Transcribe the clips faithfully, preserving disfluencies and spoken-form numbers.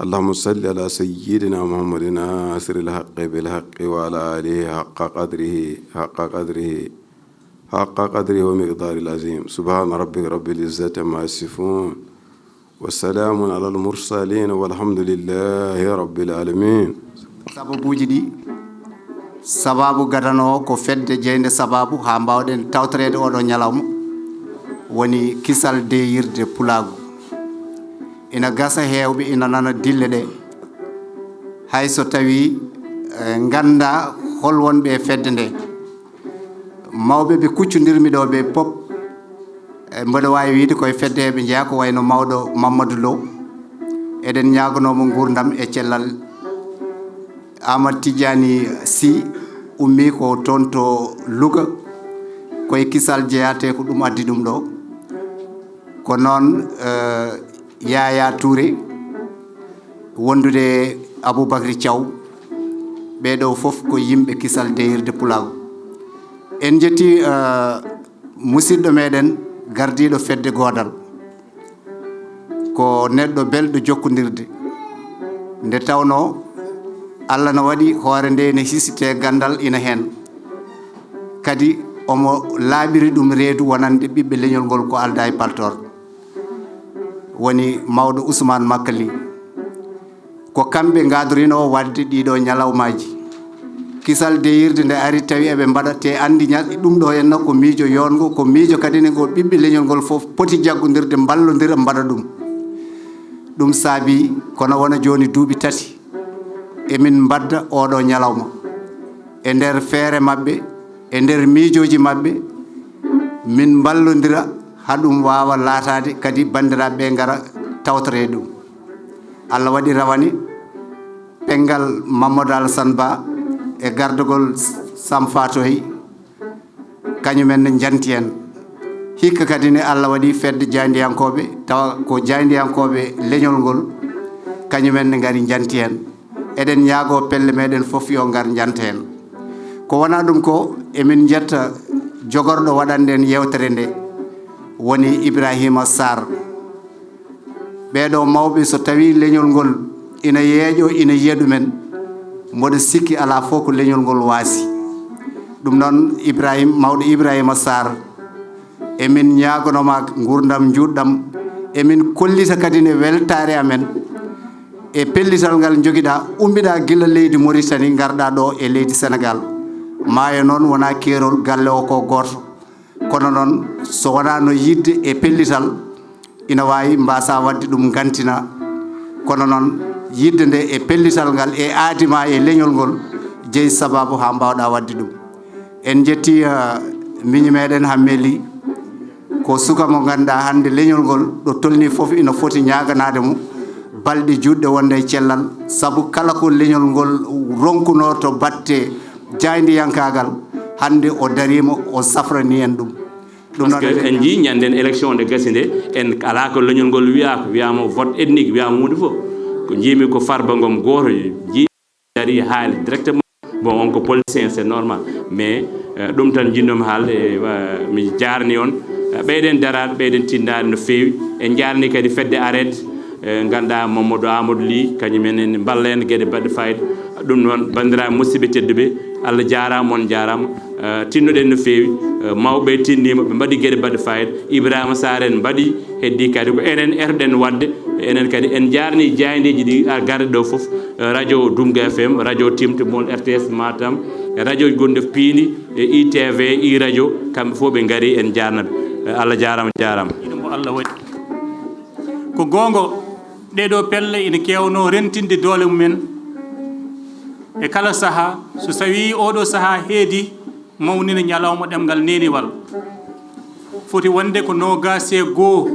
اللهم صل على سيدنا محمد ناصر الحق بالحق وعلى آله حق قدره، حق قدره، حق قدره ومقداره العظيم. سبحان ربك رب العزة عما يصفون، وسلام على المرسلين، والحمد لله رب العالمين. Sababuuji ɗi, sababu gadano o ko fedde jeynde sababu haa mbaawɗen tawtoreede oɗo ñalawma, woni kisal deyirde pulaagu. Ina gasa heewɓe ina nana dille ɗe, hay so tawii, eh, ngannda hol wonɓe e fedde nde. Mawɓe ɓe kuccondirmi ɗo ɓe pop, eh, mboɗo waawi wiyde koye fedde heɓe njeyaa, ko wayno mawɗo Mamadou Lo. Eɗen ñaaganoo mo nguurndam e cellal. Aamadu Tijjaani Sih ummii ko toon to Louga, koye kisal jeyaa, te ko ɗum addi ɗum ɗo. Ko noon, eh, Yaya Touré, wondude e Aboubacry Thiaw, ɓee ɗoo fof ko yimɓe kisal deyirde pulaagu. En njetti, eh, musidɗo meɗen gardiiɗo fedde goodal, ko neɗɗo belɗo jokkondirde, nde tawnoo Allah no waɗi hoore nde ene hisitee, ganndal ina heen, kadi omo laaɓiri ɗum reedu wonande ɓiɓɓe leñol ngol ko aldaa e paltoor, woni mawɗo Ousmane Makka Ly. Ko kamɓe ngadorino waɗde ɗiɗo ñalawmaaji. Kisal deyirde nde ari tawi eɓe mbaɗa, te anndi ñal-, ɗum ɗo henna ko miijo yooɗngo, ko miijo kadi ne ngo ɓiɓɓe leñol ngol fof poti jaggondirde, mballondira, mbaɗa ɗum. Ɗum saabi, kono wona jooni duuɓi tati, emin mbadda oɗo ñalawma. E nder feere maɓɓe, e nder miijooji maɓɓe, min mballondira haa ɗum waawa laataade, kadi banndiraaɓe ɓe ngara tawtoree ɗum. Allah waɗi rawane, penngal Mamadou Alassane Ba e gardagol Sam Fatoy, kañum en ne njanti en. Hikka kadi ne Allah waɗi fedde jaayndiyankooɓe, tawa ko jaayndiyankooɓe leñol ngol, kañum en ne ngari njanti en. Eɗen ñaagoo pelle meɗen fof yo ngar njanta en. Ko wonaa ɗum ko, emin njetta jogorɗo waɗande en yeewtere nde, woni Ibrahima Sarr. Ɓee ɗoo mawɓe, so tawii leñol ngol ina yeeƴoo, ina yiya ɗumen, mboɗo sikki alaa fof ko leñol ngol waasi. Ɗum noon, Ibrahim, mawɗo Ibrahima Sarr, emin ñaaganoo ma nguurndam njuutɗam, emin kollita kadi ne weltaare amen e pellital ngal njogiɗaa, ummiɗaa gila leydi Mauritanie, ngarɗaa ɗo e leydi Sénégal. Maayo noon wonaa keerol, galle o ko gooto. Kono noon, so wonaa no yiɗde e pellital, ina waawi mbaasa waɗde ɗum ngantina. Kono noon, yiɗde nde e pellital ngal, e aadi ma e leñol ngol, jeyi sababu haa mbaawɗaa waɗde ɗum. En njetti, eh, miñi meɗen Hammee Ly, ko suka mo ngannduɗaa hannde leñol ngol ɗo tolni fof ina foti ñaaganaade mo balɗe juutɗe wonde e cellal, sabu kala ko leñol ngol ronkunoo to batte jaayndiyankaagal, hannde o dariima, o safrani en ɗum. Ɗum Parce que en njii ñannden élection nde gasi nde, en alaa ko leñol ngol wiyaa, ko wiyaama vote ethnique, wiyaama huunde fof. Ko njiimi ko Farba Ngom gooto, njii dari haali directement. Bon, on ko politicien, c'est normal. Mais, eh, ɗum tan njinnoomi haalde, eh, wa-, mi jaarni on. Eh, ɓeyɗen daraade, ɓeyɗen tinndaade no feewi. En njaarni kadi fedde areede, eh, ngannduɗaa Mamadou Amadou Ly, kañum en en mballa en geɗe baɗɗe fayida. Ɗum noon, banndiraaɓe musidɓe tedduɓe, Allah jaaraama, on njaaraama. Eh, tinnoɗen no feewi. Eh, mawɓe tinniima, ɓe mbaɗi geɗe baɗɗe fayida. Ibrahima Sarr en mbaɗi, heddi kadi ko enen erɗen waɗde. Enen kadi en njaarni jaayndeeji ɗi, a, garɗe ɗo fof. Eh, radio Dumga F M, radio Timtimol, R T S Matam, e radio gonɗe piindi, e I T V, I radio, kamɓe fof ɓe ngari, en njaarna ɓe. Eh, Allah jaaraama, jaaraama. Ina mo Allah waɗi. Ko goonga, ɗee ɗoo pelle ina keewnoo rentinde doole mumen e kala sahaa. So tawii oo ɗoo sahaa heedi, mawnina ñalawma ɗemngal neeniwal. Foti wonde ko noogaas e goo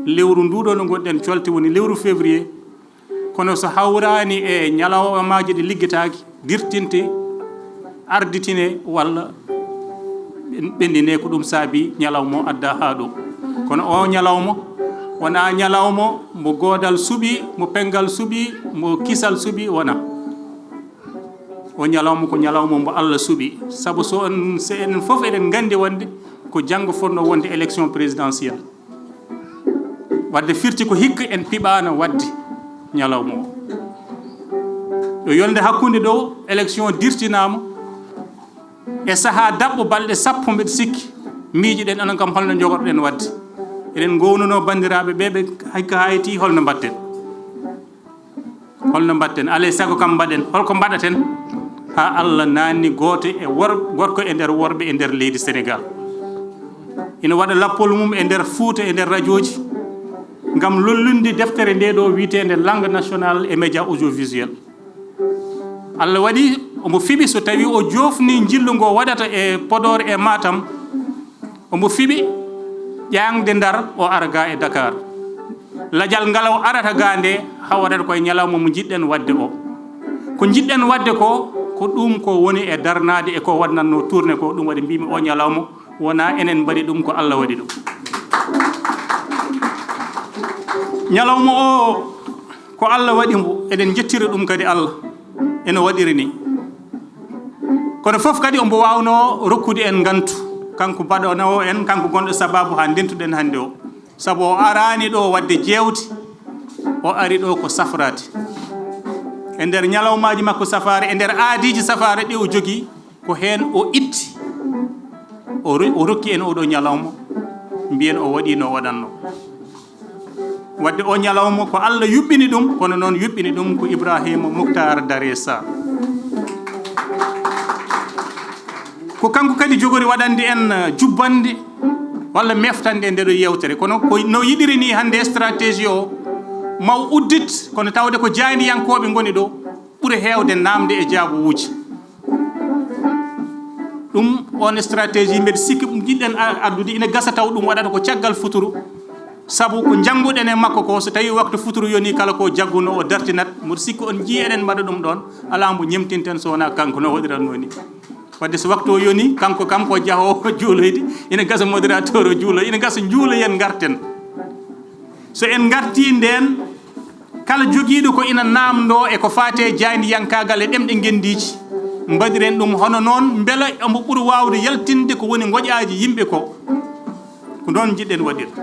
lewru nduu ɗoo no ngonɗen colte, woni lewru février. Kono so hawraani e ñalawmaaji ɗi liggetaaki, dirtinte, arditine walla ɓen-, ɓenndine, ko ɗum saabi ñalawma o adda haa ɗo. Kono o ñalawma wonaa ñalawma mbo goodal suɓi, mbo penngal suɓi, mbo kisal suɓi, wonaa. O ñalawma ko ñalawma mbo Allah suɓi. Sabu so on, so enen fof eɗen nganndi wonde ko janngo fotnoo wonde élection présidentielle. Wadde firti ko hikka en piɓaano wadde. Ñalawma o, ɗo yolnde hakkunde ɗo, élection dirtinaama e sahaa daɓɓo balɗe sappo, mbeɗa sikki. Miijiɗen onon kam, holno njogorɗen waɗde? Eɗen ngownunoo banndiraaɓe ɓe, ɓe hikka hayti, holno mbaɗten? Holno mbaɗten? Alaa e sago kam mbaɗen. Holko mbaɗaten? Haa Allah naanni gooto e wor-, gorko e nder worɓe e nder leydi Senegaal. Ina waɗa lappol mum e nder Fuuta, e nder rajooji, ngam lollinde deftere nde ɗo wiyeteende Langue nationale et média audiovisuel. Allah waɗi omo fiɓi, so tawi o joofni njillu ngo waɗata e Podor e Matam, omo fiɓi ƴaŋde Ndar, o ara ga e Dakar. Lajal ngal o arata ga nde, hawrata koye ñalawma mo njiɗɗen waɗde o. Ko njiɗɗen waɗde ko, ko ɗum ko woni e darnaade e ko waɗnatno tourné ko. Ɗum waɗi mbimi o ñalawma wona enen mbaɗi ɗum, ko Allah waɗi ɗum. Ñalawma o, ko Allah waɗi mbo, eɗen njettira ɗum kadi Allah, eno waɗiri ni. Kono fof kadi ombo wawno rokkude en ngantu, kanko mbaɗonowo en, kanko gonɗo sababu ha ndentuɗen hannde o. Sabu o arani ɗo wadde jewte, o ari ɗo ko safrade. E nder ñalawmaji makko safare, e nder aadiji safare ɗi o jogii, ko heen o itti, o ro-, o rokki en oɗo ñalawma, mbiyen o waɗi no waɗanno. Wadde o ñalawma ko Allah yuɓɓini ɗum, kono noon yuɓɓini ɗum ko Ibrahima Moukhtar Daré Sarr. Ko kanko kadi jogori waɗande en, eh, jubbande walla meftande e ndeɗo yewtere. Kono ko no yiɗiri ni hannde stratégie o, maw uddit, kono tawde ko jaayndiyankooɓe ngoni ɗo, ɓuri heewde naamde e jaabowuuji. Ɗum, on stratégie, mbeɗa sikki ɗum jiɗɗen a-, addude, ina gasa taw ɗum waɗata ko caggal futuro. Sabu ko njannguɗen e makko ko, so tawi waktu futuro yoni, kala ko jagguno o dartinat, mboɗo sikki on njii eɗen mbaɗa ɗum ɗon, alaa mbo ñemtinten so wonaa kanko no waɗiratno ni. Wadde so waktu o yoni, kanko kam ko jahoowo juuloyde, ina gasa modérateur o juulo, ina gasa njuuloyen ngarten. So en ngartii ndeen, kala jogiiɗo ko ina naamndoo e ko faati e jaayndiyankaagal e ɗemɗe ngenndiiji, mbaɗiren ɗum hono noon, mbela omo ɓuri waawde yaltinde ko woni ngoƴaaji yimɓe ko. Ko noon njiɗɗen waɗirde.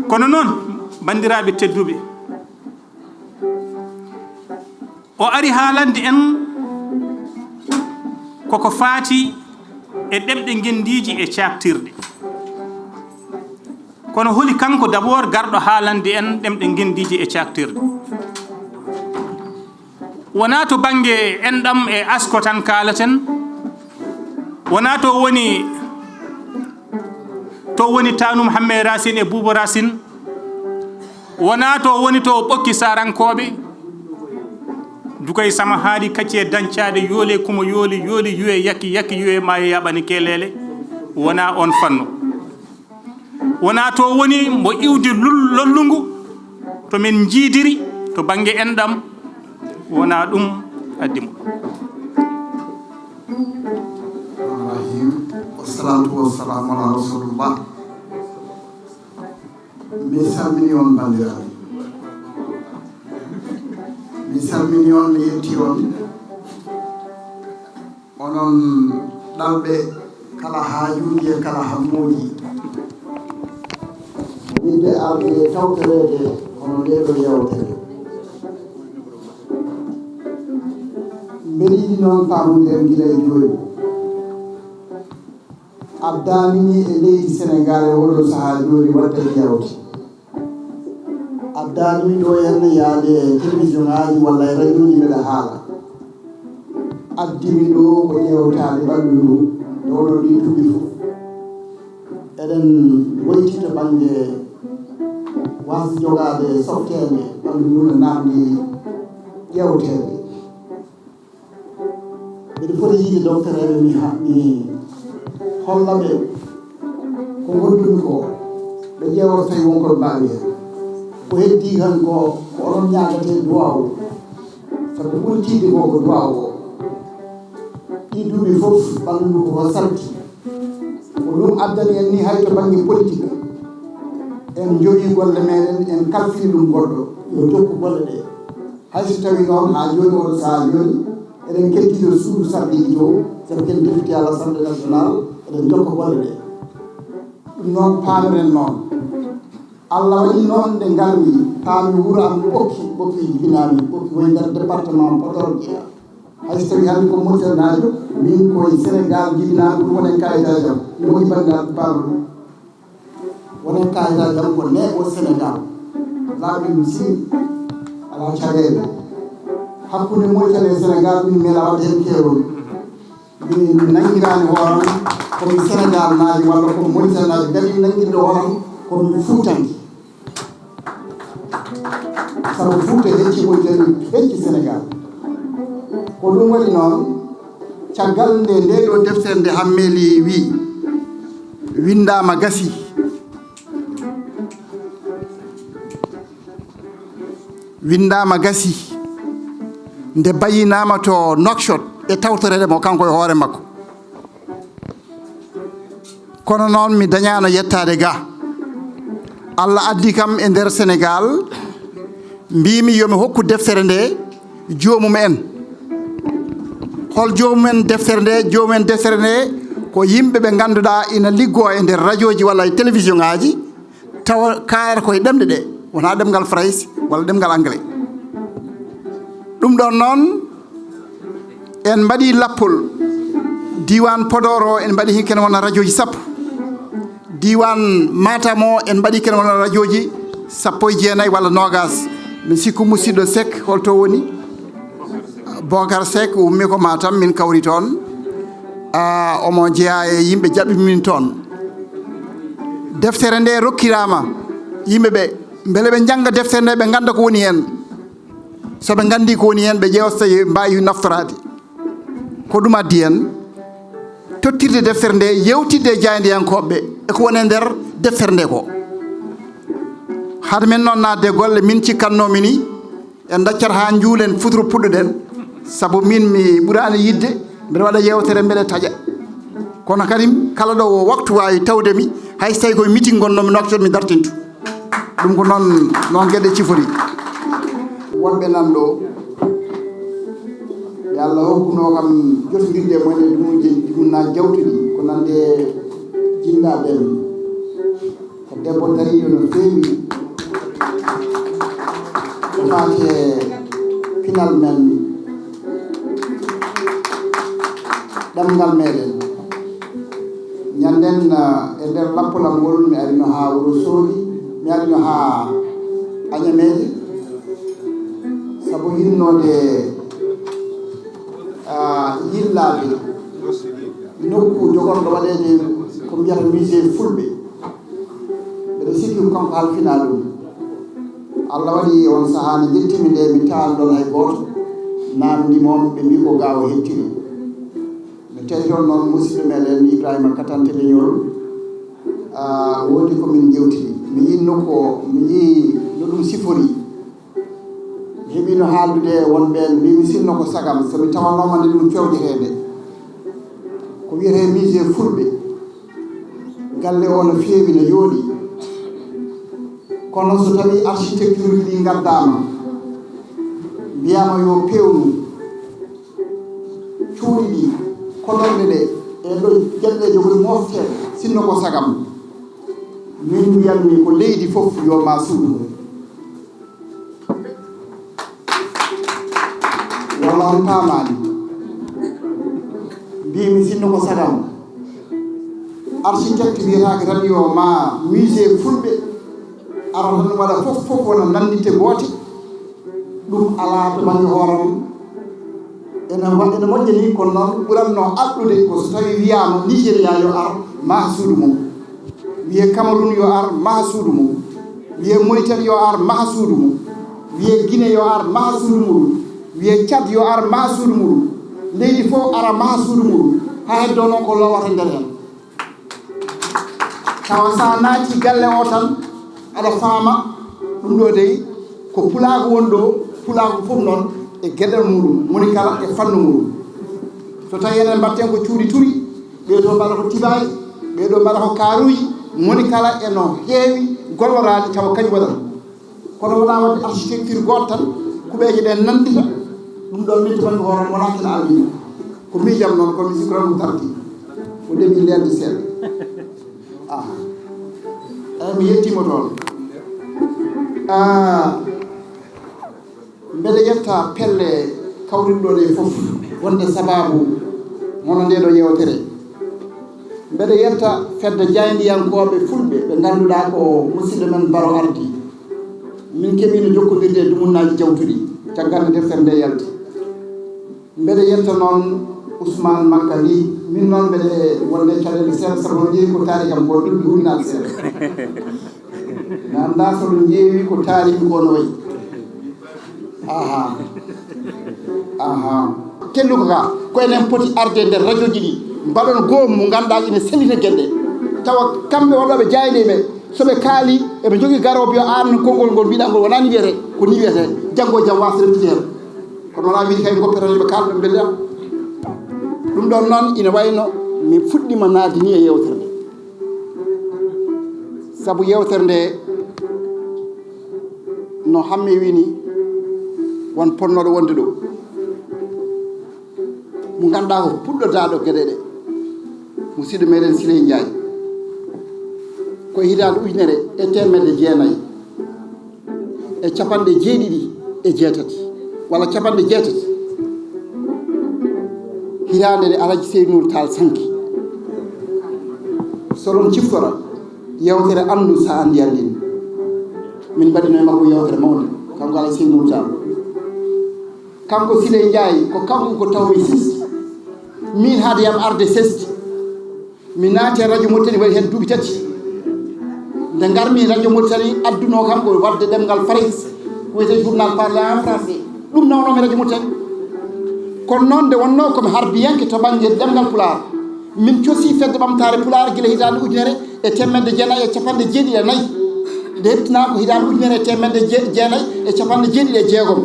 Kono noon, banndiraaɓe tedduɓe, o ari haalande en koko faati e ɗemɗe ngenndiiji e caaktirɗe. Kono holi kanko d'abord garɗo haalande en ɗemɗe ngenndiiji e caaktirɗe? Wonaa to bannge enɗam e asko tan kaalaten, wonaa to woni, to woni Tanum Hamme Racine e Buuba Racine, wonaa to woni to ɓokki sarankooɓe, dukay sama haaɗi kacce dañcaaɗe, yoole kuma yooli, yooli yuwe yakki yakki yuwe maayo yaɓani kelele, wonaa on fannu. Wonaa to woni mbo iwdi lul-, lollungu, to min njiidiri, to bannge enɗam, wonaa ɗum addi mo. Rahim. Wassalatu wassalamu ala rasulillah. Mi salmini on, banndiraaɓe. Mi salmini on, mi yetti on. Onon ɗalɓe kala haajuuji e kala hammuuji, yiɗde arde tawtoreede hono ndee ɗoo yeewtere. Mbeɗa yiɗi noon faamude gila e jooni. Addaani mi e leydi Senegaal e oɗo sahaa jooni waɗde yeewte. Addaani mi ɗo heen yaade e télévision ŋaaji walla e radio ji mbeɗa haala. Addi mi ɗo ko ƴeewtaade ɓalndu ndu, e oɗo ɗi duuɓi fof. Eɗen ngoyti to bannge waasde jogaade softeende ɓalndu ndu no naamndi ƴeewteede. Mbeɗa foti yiide docteur eɓe mi ha-, mi holla ɓe ko ngonndumi ko, ɓe ƴeewa so tawi won ko ɓe mbaawi heen. Ko heddii tan ko, ko onon ñaagatee duwaaw, sabu ɓuri tiiɗde ko, ko duwaaw o. Ɗii duuɓi fof, ɓalndu ndu ko salti. Ko ɗum addani en ni hay to bannge politique. En njogii golle meɗen, en kalfini ɗum goɗɗo, yo jokku golle ɗe. Hay so tawii noon, haa jooni, oɗo sahaa jooni, eɗen keddii ɗo suudu sarɗiiji to, sabu ken député à l'Assemblée nationale, eɗen jokka golle ɗe. Ɗum noon, paamiren noon, Allah waɗi noon nde ngarmi, paami wuro am ɓokki, ɓokki jibinaami, ɓokki woni nder département Podor jeyaa. Hay so tawii hannde ko Mauritanie naajo, min koye Sénégal jibinaami, ɗum woni e kayitaaji am. Moƴƴi banndiraaɓe, paamon. Woni e kayitaaji am ko neeɓo Sénégal. Laamu ngu sini, alaa caɗeele. Hakkunde Mauritanie e Sénégal, min mi alaa waɗde heen keerol. Min mi nanngiraani hooram ko mi Sénégal naajo walla ko mi Mauritanie naajo. Kadi nanngirde hooram ko mi Fuutanke. Sabu Fuuta hecci Mauritanie, hecci Sénégal. Ko ɗum waɗi noon, caggal nde ndee ɗoo deftere nde Hammeeli wii, winndaama gasii. Winndaama gasii. Nde bayyinaama to Nouakchott e tawtoreede mo kanko e hoore makko. Kono noon mi dañaano yettaade ga. Allah addi kam e nder Sénégal, mbiimi yo mi hokku deftere nde joomum en. Hol joomum en deftere nde? Joomum en deftere nde ko yimɓe ɓe ngannduɗaa ina liggoo e nder rajooji walla e télévision ngaaji, tawa kaalata koye ɗemɗe ɗe, wonaa ɗemngal Farayse walla ɗemngal Anglais. Ɗum ɗoon noon, en mbaɗii lappol, diiwaan Podor o, en mbaɗii heen kene wona rajooji sappo. Diiwaan Matam o, en mbaɗii kene wona rajooji sappo e jeenayi walla noogaas. Mi sikku musiɗɗo Seck, holto woni? Bocar Seck, ummi ko Matam, min kawri toon. Ah, omo jeyaa e yimɓe jaɓɓi min toon. Deftere nde rokkiraama yimɓe ɓe, mbele ɓe njannga deftere nde, ɓe ngannda ko woni heen. So ɓe nganndii ko woni heen, ɓe ƴeewa so tawi mbaawi naftoraade. Ko ɗum addi en tottirde deftere nde, yewtidde e jaayndiyankooɓe ɓe e ko woni e nder deftere nde ko. Hade men noon naatde e golle, min cikkatnoomi ni, en daccat haa njuulen futuro puɗɗoɗen, sabu min mi ɓuraani yiɗde mbeɗa waɗa yeewtere mbeɗa taƴa. Kono kadi kala ɗo o waktu waawi tawde mi, hay so tawi koye meeting ngonnoomi, noktoto mi dartintu. Ɗum ko noon, noon geɗe cifori. Wonɓe nan ɗo, ɓe Allah hokkunoo kam jotondirde e mumen e dumunji, dumunnaji jawtuɗi, ko nande e jinnaaɓe en. Ko debbo dariiɗo no feewi, ko faati e pinal men, ɗemngal meɗen. Ñanden, ah, e nder lappolal ngol, mi arino haa Wuro Soogi, mi arino haa Añameeje, sabu hinnoode, ah, yillaade nokku jogorɗo waɗeede ko mbiyata musée Fulɓe. Mbeɗa sikki ko kanko halfinaa ɗum. Allah waɗi on sahaa nde njettimi nde, mi tawaani ɗoon hay gooto. Naamndi mo, ɓe mbii ko ga o hettiri. Mi tawi toon noon musidɗo meɗen Ibrahima Katante Leñol. Ah, woodi ko min njeewtidi. Mi yiɗno ko, mi yii no ɗum sifori. Mi heɓiino haaldude e won ɓeen, mbiimi sinno ko sagam, so mi tawanooma nde ɗum fewjeteede. Ko wiyetee musée Fulɓe. Galle o no feewi, no yooɗi. Kono so tawii architecture ɗi ngaddaama, mbiyaama yo peewnu, cuuɗi ɗi, koɗorɗe ɗe, e ɗo geɗe ɗe jogori mofteede, sinno ko sagam. Min mbiyatmi ko leydi fof yo ma suudu mum. Walla on paamaani? Mbiimi sinno ko sagam. Architecte wiyetaake tan yo ma musée Fulɓe ara tan waɗa fof, fof wona nannditte goote. Ɗum alaa to bannge hooram. Ene wa-, ene moƴƴa ni, kono noon ɓuratno aɗɗude ko so tawii wiyaama Nigéria yo ar maha suudu mum. Wiyee Cameroun yo ar maha suudu mum. Wiyee Mauritanie yo ar maha suudu mum. Wiyee Guinée yo ar maha suudu mum. Wiyee Tchad yo ar maha suudu mum. Leydi fof ara maha suudu mum. Haa heddoo noon ko lowata nder heen. Tawa so a naati galle o tan, aɗa faama ɗum ɗo dey ko pulaagu woni ɗo, pulaagu fof noon e geɗal muɗum, moni kala e fannu muɗum. So tawi enen mbatten ko cuuɗi turi, ɓee ɗo mbaɗa ko tibaay, ɓee ɗo mbaɗa ko kaaruuji, moni kala e no heewi golloraade tawa kañum waɗata. Kono wonaa waɗde architecture gooto tan, kuɓeeje ɗen nanndita, ɗum ɗon min to bannge hoore am wonaa kene almina. Ko miijam noon, ko mi sikku tan ko darti. Ko ɗemi leerde seeɗa. Ah. Eyi, mi yettiima toon. Ah, mbeɗa yetta pelle kawriɗo ɗe fof wonde sababu wona nde ɗo yewtere. Mbeɗa yetta fedde jaayndiyankooɓe fulɓe ɓe ngannduɗaa ko musidɗo men Baro ardi. Min keɓino jokkondirde e dumunnaaji jawtuɗi caggal nde deftere nde yalti. Mbeɗa yetta noon Ousmane Makka Ly, min noon mbeɗa wonde caɗeele seeɗa sabu o jeeyi ko taari kam ko ɗum ɗum naat seeɗa. Mi anndaa so ɗum jeewi ko taari ko no wayi. Aha. Aha. Kelluka ka, ko enen poti arde nder radio ji ɗi, mbaɗon goomu mo ngannduɗaa ina sellita geɗe. Tawa kamɓe wonɓe jaaynde ɓe, so ɓe kaali, eɓe njogii garooɓe yo aan konngol ngol mbiɗa ngol wonaa ni wiyete, ko ni wiyete, janngo jam waasa remtude heen. Kono wonaa wiide kay ngoppe radio ɓe kaalɗo mbelɗa. Ɗum ɗon noon ina wayno mi fuɗɗima naatde ni e yewtere nde. Sabu yewtere nde no hamme wini won ponnooɗo wonde ɗo. Mo ngannduɗaa ko puɗɗodaaɗo geɗe ɗe. Musidɗo meɗen Siley Njaay. Ko hitaande ujunere e teemedde jeenayi e capanɗe jeeɗiɗi e jeetati, walla capanɗe jeetati. Hitaande nde Alhaji Seydou Nour Tall sanki. So ɗon ciftora, yewtere anndu sa anndi anndin. Min mbaɗino e makko yewtere mawnde, kanko Alhaji Seydou Nour Tall. Kanko Siley Njaay, ko kanko ko tawmi sesti. Min haade yam arde sesti. Mi naati e radio Mauritanie waɗi heen duuɓi tati. Nde ngarmi radio Mauritanie, adduno kam ko waɗde ɗemngal Farayse, wiyetee journal parlé en français. Ɗum nawnoomi radio Mauritanie. Kono noon nde wonnoo ko mi harbiyanke to bannge ɗemngal Pulaar, min cosi fedde ɓamtaare Pulaar gila hitaande ujunere e teemedde jeenayi e capanɗe jeeɗiɗi e nayi. Nde heptinaa ko hitaande ujunere e teemedde je-, jeenayi e capanɗe jeeɗiɗi e jeegom.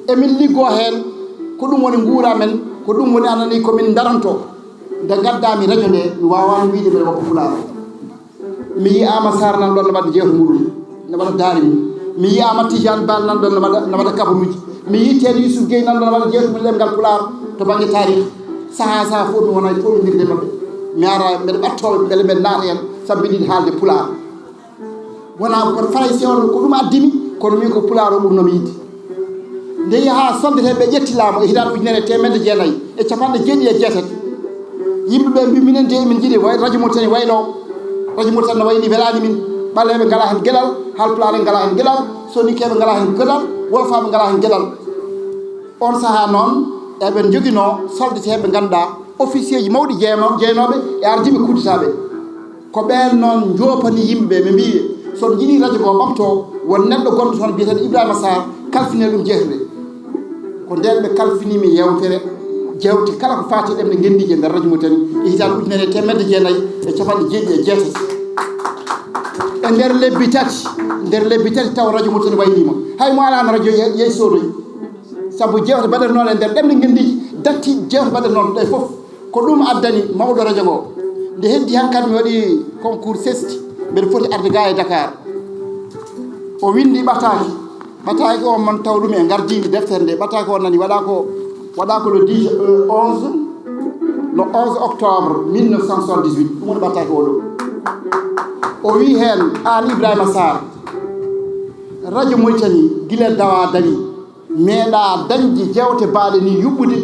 Emin liggoo heen, ko ɗum woni nguura men, ko ɗum woni anani ko min ndaranto. Nde ngaddaami radio nde, mi waawaano wiyde mbeɗa woppa Pulaar. Mi yiyaama Saar nan ɗoon no waɗa jeefu muɗum, no waɗa daari mum. Mi yiyaama Tijaan Baal nan ɗoon no waɗa, no waɗa kabaruuji. Mi yii Teedo Yuusuf Gey nan ɗoon no waɗa jeefu mum ɗemngal Pulaar to bannge taarih. Sahaa sahaa fof mi wona e foomindirde maɓɓe. Mi ara mbeɗa ɓattoo ɓe mbele mbeɗa naata heen sabu mbiɗa yiɗi haalde Pulaar. Wonaa ko Farayse on ko ɗum addimi, kono min ko Pulaar o ɓurnoomi yiɗde. Nde yahaa soldateeɓe ɓe ƴetti laamu e hitaande ujunere e teemedde jeenayi e capanɗe jeeɗiɗi e jeetati. Yimɓe ɓe mbii minen de emin njiɗi way-, radio Mauritanie wayloo. Radio Mauritanie no wayni welaani min. Ɓaleeɓe ngalaa heen geɗal, Haalpulaar en ngalaa heen geɗal, Soninkeeɓe ngalaa heen geɗal, Wolofaaɓe ngalaa heen geɗal. On sahaa noon eɓe njoginoo soldateeɓe ngannduɗaa officier ji mawɗi jeeno-, jeenooɓe e ardiiɓe kuditaaɓe. Ko ɓeen noon njoopani yimɓe ɓe, ɓe mbii ɓe, so on njiɗii radio goo ɓamtoo, won neɗɗo gonɗo toon biyeteeɗo Ibrahima Sarr, kalfinee ɗum jeewte ɗe. Ko ndeen ɓe kalfini mi yewtere, jeewte kala ko faati e ɗemɗe ngenndiije e nder radio Mauritanie e hitaande ujunere e teemedde jeenayi e capanɗe jeeɗiɗi e jeetati. E nder lebbi tati, nder lebbi tati taw radio Mauritanie wayliima. Hay mo alaano radio ye-, yehi soodoyi. Sabu jeewte mbaɗatnooɗe e nder ɗemɗe ngenndiije, datti jeewte mbaɗatnooɗe ɗe fof. Ko ɗum addani mawɗo radio ngo. Nde heddi hankkadi mi waɗi concours sesti, mbeɗa foti arde gaa e Dakar. O winndi ɓataake. Ɓataake o man taw ɗum e ngardiindi deftere nde. Ɓataake o nani waɗaa ko, waɗaa ko le dix, euh, onze, le onze octobre mille neuf cent soixante-dix-huit. Ɗum woni ɓataake o ɗo. O wii heen, aan Ibrahima Sarr, radio Mauritanie gila dawa dawi. Meeɗaa dañde jeewte baaɗe ni yuɓɓude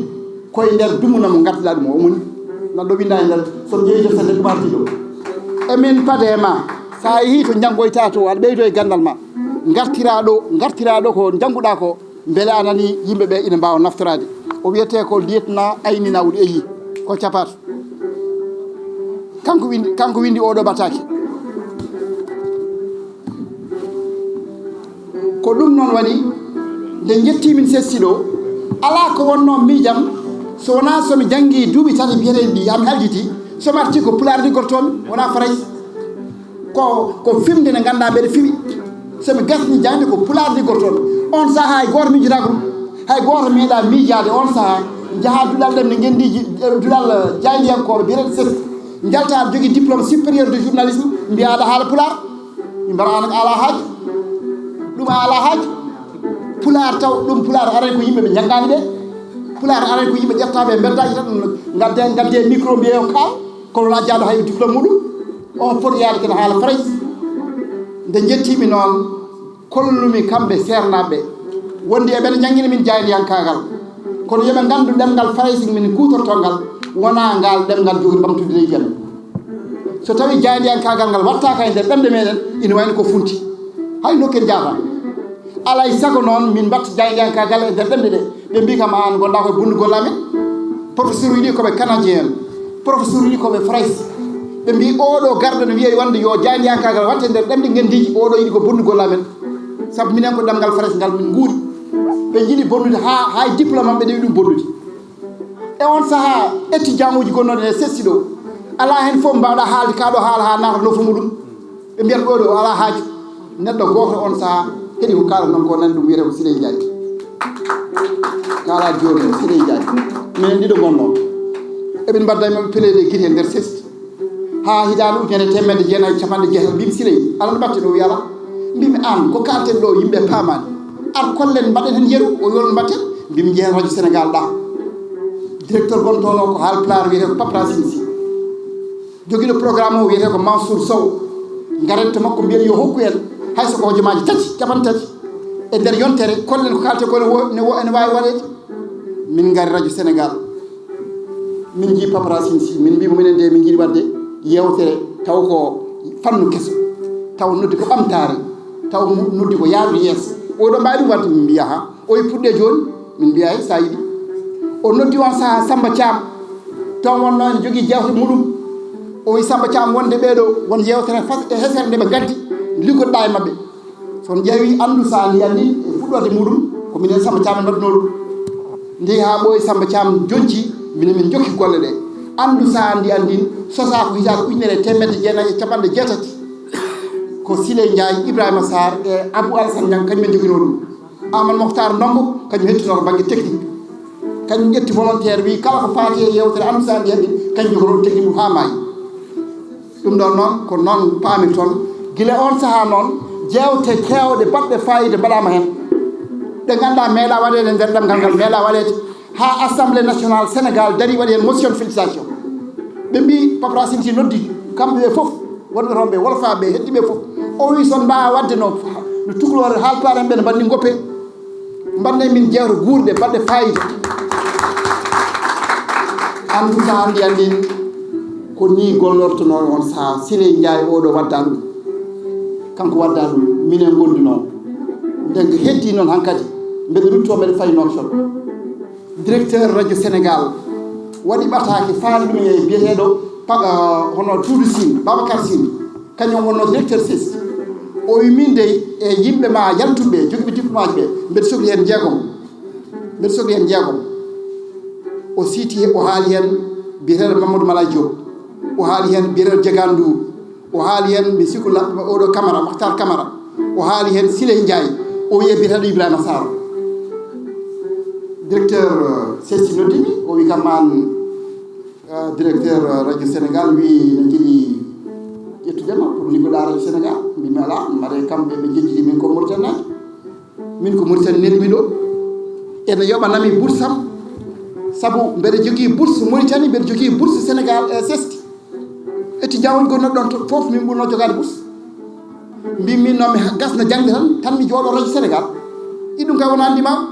koye nder dumuna mo ngartiɗaa ɗum o. Omoni neɗɗo winda e nder, so ƴeewi defte nde ɗum ardi ɗo. Emin pade e ma, so a yehii to njanngoytaa to, aɗa ɓeydo e ganndal ma. Ngartiraa ɗo, ngartiraa ɗo ko njannguɗaa ko, mbele a nanii yimɓe ɓe ina mbaawa naftoraade. O wiyetee ko lieutenant Aynina Wul Eyi, ko capat. Kanko winndi, kanko winndi oɗo ɓataake. Ko ɗum noon waɗi, nde njettii min sesti ɗo, alaa ko wonnoo miijam, so wonaa so mi janngii duuɓi tati biyeteeɗi ɗi, haa mi haljitii, so mi artii ko Pulaar liggortoomi, wonaa Farayse. Ko, ko fimde nde nganndaa mbeɗa fiwi. So mi gasnii jaŋde ko Pulaar liggortoomi. On sahaa hay gooto miijotaako ɗum. Hay gooto meeɗaa miijaade on sahaa, njahaa duɗal ɗemɗe ngenndiije, duɗal jaayndiyankooɓe biyeteeɗo sesti. Njaltaa aɗa jogii diplôme supérieur de journalisme, mbiyaa aɗa haala Pulaar. Min mbaɗa aan a alaa haaju. Ɗum a alaa haaju. Pulaar taw, ɗum Pulaar arani ko yimɓe ɓe njanngaani ɓe. Pulaar arani ko yimɓe ƴettaaɓe e mbeddaaji tan, ngadde, ngadde micro mbiyee o kaal. Kono wonaa jaaɗo hay diplôme muɗum. On foti yaade kene haala Farayse. Nde njettiimi noon, Kollumi kamɓe seernaaɓe wonde eɓen njanngina min jaayndiyankaagal, kono yoɓe nganndu ɗemngal farayse min kuutortoo ngal wonaa ngal ɗemngal jogori ɓamtude leydi amen. So tawii jaayndiyankaagal ngal waɗtaaka e nder ɗemɗe meɗen, ina wayno ko funti, hay nokku en njaata. Alaa e sago noon min mbaɗta jaayndiyankaagal e nder ɗemɗe ɗe. Ɓe mbii kam, aan ngonɗaa koye bonnude golle amen. Professeur uji ɗi ko ɓe canadien en, professeur uji ɗi ko ɓe farayse. Ɓe mbii oɗo garɗo ne wiya wonde yo jaayndiyankaagal waɗte nder ɗemɗe ngenndiiji, oɗo yiɗi ko bonnude golle amen. Sabu minen ko ɗemngal farayse ngal min nguuri. Ɓe njiɗi bonnude haa, haa e diplôme maɓɓe ɗewi ɗum bonnude. E on sahaa, étudiant uji gonnooɗi e sesti ɗo, alaa heen fof mbaawɗaa haalde, kaa ɗo haala haa naata lofo muɗum. Ɓe mbiyata ɗo ɗo o alaa haaju. Neɗɗo gooto on sahaa heɗi ko kaala noon ko nan ɗum wiyata ko Siley Njaay. Kaala jooni o Siley Njaay. Minen ɗiɗo ngonnoo. Eɓen mbadda e maɓɓe plaidoyer gite e nder sesti. Haa hitaande ujunere e teemedde jeenayi e capanɗe jeetati, mbimi Siley, alaa no mbaɗten? O wi alaa. Mbimi aan, ko kaalten ɗo yimɓe paamaani. Ar kollen mbaɗen heen yeru, o wi hol no mbaɗten? Mbimi njehen radio Sénégal ɗa. Directeur gonɗo toon o ko haalpulaar wiyetee ko Pape Racine Sy. Jogiiɗo programme o wiyetee ko Mansour Sow. Ngaren to makko mbiyen yo hokku en hay so ko hojomaaji tati, capanɗe tati. E nder yontere, kollen ko kaalten ko ne wo-, ne wo-, ene waawi waɗeede. Min ngari radio Sénégal. Min njii Pape Racine Sy, min mbii mo minen de min njiɗi waɗde yeewtere taw ko fannu keso, taw noddi ko ɓamtaare, taw mu-, noddi ko yaarude yeeso. Oɗo mbaawi ɗum waɗde? Min mbiya ha. O wi puɗɗe jooni, min mbiya hay sa yiɗi. O noddi on sahaa Samba Thiam, toon wonnoo ene jogii jeewte muɗum. O wi Samba Thiam wonde ɓeeɗo won yeewtere fas e hesere nde ɓe ngaddi, liggotoɗaa e maɓɓe. So on ƴeewi Anndu Sahaa Ndiyan Ndin e fuɗɗoode muɗum, ko minen Samba Thiam en mbaɗnoo ɗum. Nde haa ɓooyi Samba Thiam jonci, minen min jokki golle ɗe. Anndu Sahaa Ndiyan Ndin sosaa ko hitaande ujunere e teemedde jeenayi e capanɗe jeetati. Ko Siley Njaay, Ibrahima Sarr e Abou Alassane Niang, kañum en joginoo ɗum. Amadou Mokhtar Ndongo, kañum hettinoo to bannge technique. Kañum ƴetti volontaire, wi kala ko faati e yeewtere Anndu Sahaa Ndiyan Ndin, kañum jogoto technique mum haa maayi. Ɗum ɗon noon, ko noon paamirton. Gila on sahaa noon, jeewte keewɗe baɗɗe faayiida mbaɗaama heen. Ɗe ngannduɗaa meeɗaa waɗeede nder ɗemngal ngal, meeɗaa waɗeede. Haa Assemblée nationale Sénégal darii, waɗi heen motion félicitation. Ɓe mbii, Pape Racine Sy noddi kamɓe ɓe fof, wonɓe toon ɓe, wolofaaɓe ɓe, heddiiɓe ɓe fof. O wii, so on mbaawaa waɗde no, no Tukulooɓe, Haalpulaar en ɓe no mbaɗni ngoppe. Mbaɗnen min jeewte guurɗe, baɗɗe faayiida. Anndu Sahaa Ndiyan Ndin, ko nii gollortonoo on sahaa. Siley Njaay oɗo waddaa ɗum. Kanko waddaa ɗum, minen ngondunoo. Nden ko heddii noon hankadi, mbeɗa ruttoo, mbeɗa fayi Nouakchott. Directeur radio Sénégal waɗi ɓataake, faali ɗum e biyeteeɗo Pa-, ah, hono Doudou Sine, Babacar Sine, kañum wonnoo directeur sesti. O wi, min dey, e yimɓe ma yaltuɓe ɓe, jogiiɓe diplôme aji ɓe, mbeɗa sokli heen jeegom. Mbeɗa sokli heen jeegom. O siiti, o haali heen biyeteeɗo Mamadou Malaye Diop. O haali heen biyeteeɗo Diagane Ndour. O haali heen, mi sikku la-, oɗo Camara, Makhtar Camara. O haali heen Siley Njaay. O wiye biyeteeɗo Ibrahima Sarr. Directeur, euh, sesti noddimi, o wi kam aan, euh, directeur, euh, radio Sénégal, wi ne njiɗi ƴettude ma pour liggoɗaa radio Sénégal. Mbimi alaa, mbaɗe kamɓe ɓe jejjiti min ko Mauritanie. Min ko Mauritanie nelmi ɗo. Ene yoɓanami bourse am. Sabu mbeɗa jogii bourse Mauritanie, mbeɗa jogii bourse Sénégal, euh, sesti. Étudiant uji gonnooɗi ɗon to-, fof min ɓurnoo jogaade bourse. Mbimi min noon mi ha-, gasna jaŋde tan, tan mi jooɗo radio Sénégal. Iɗum kay wona anndi ma.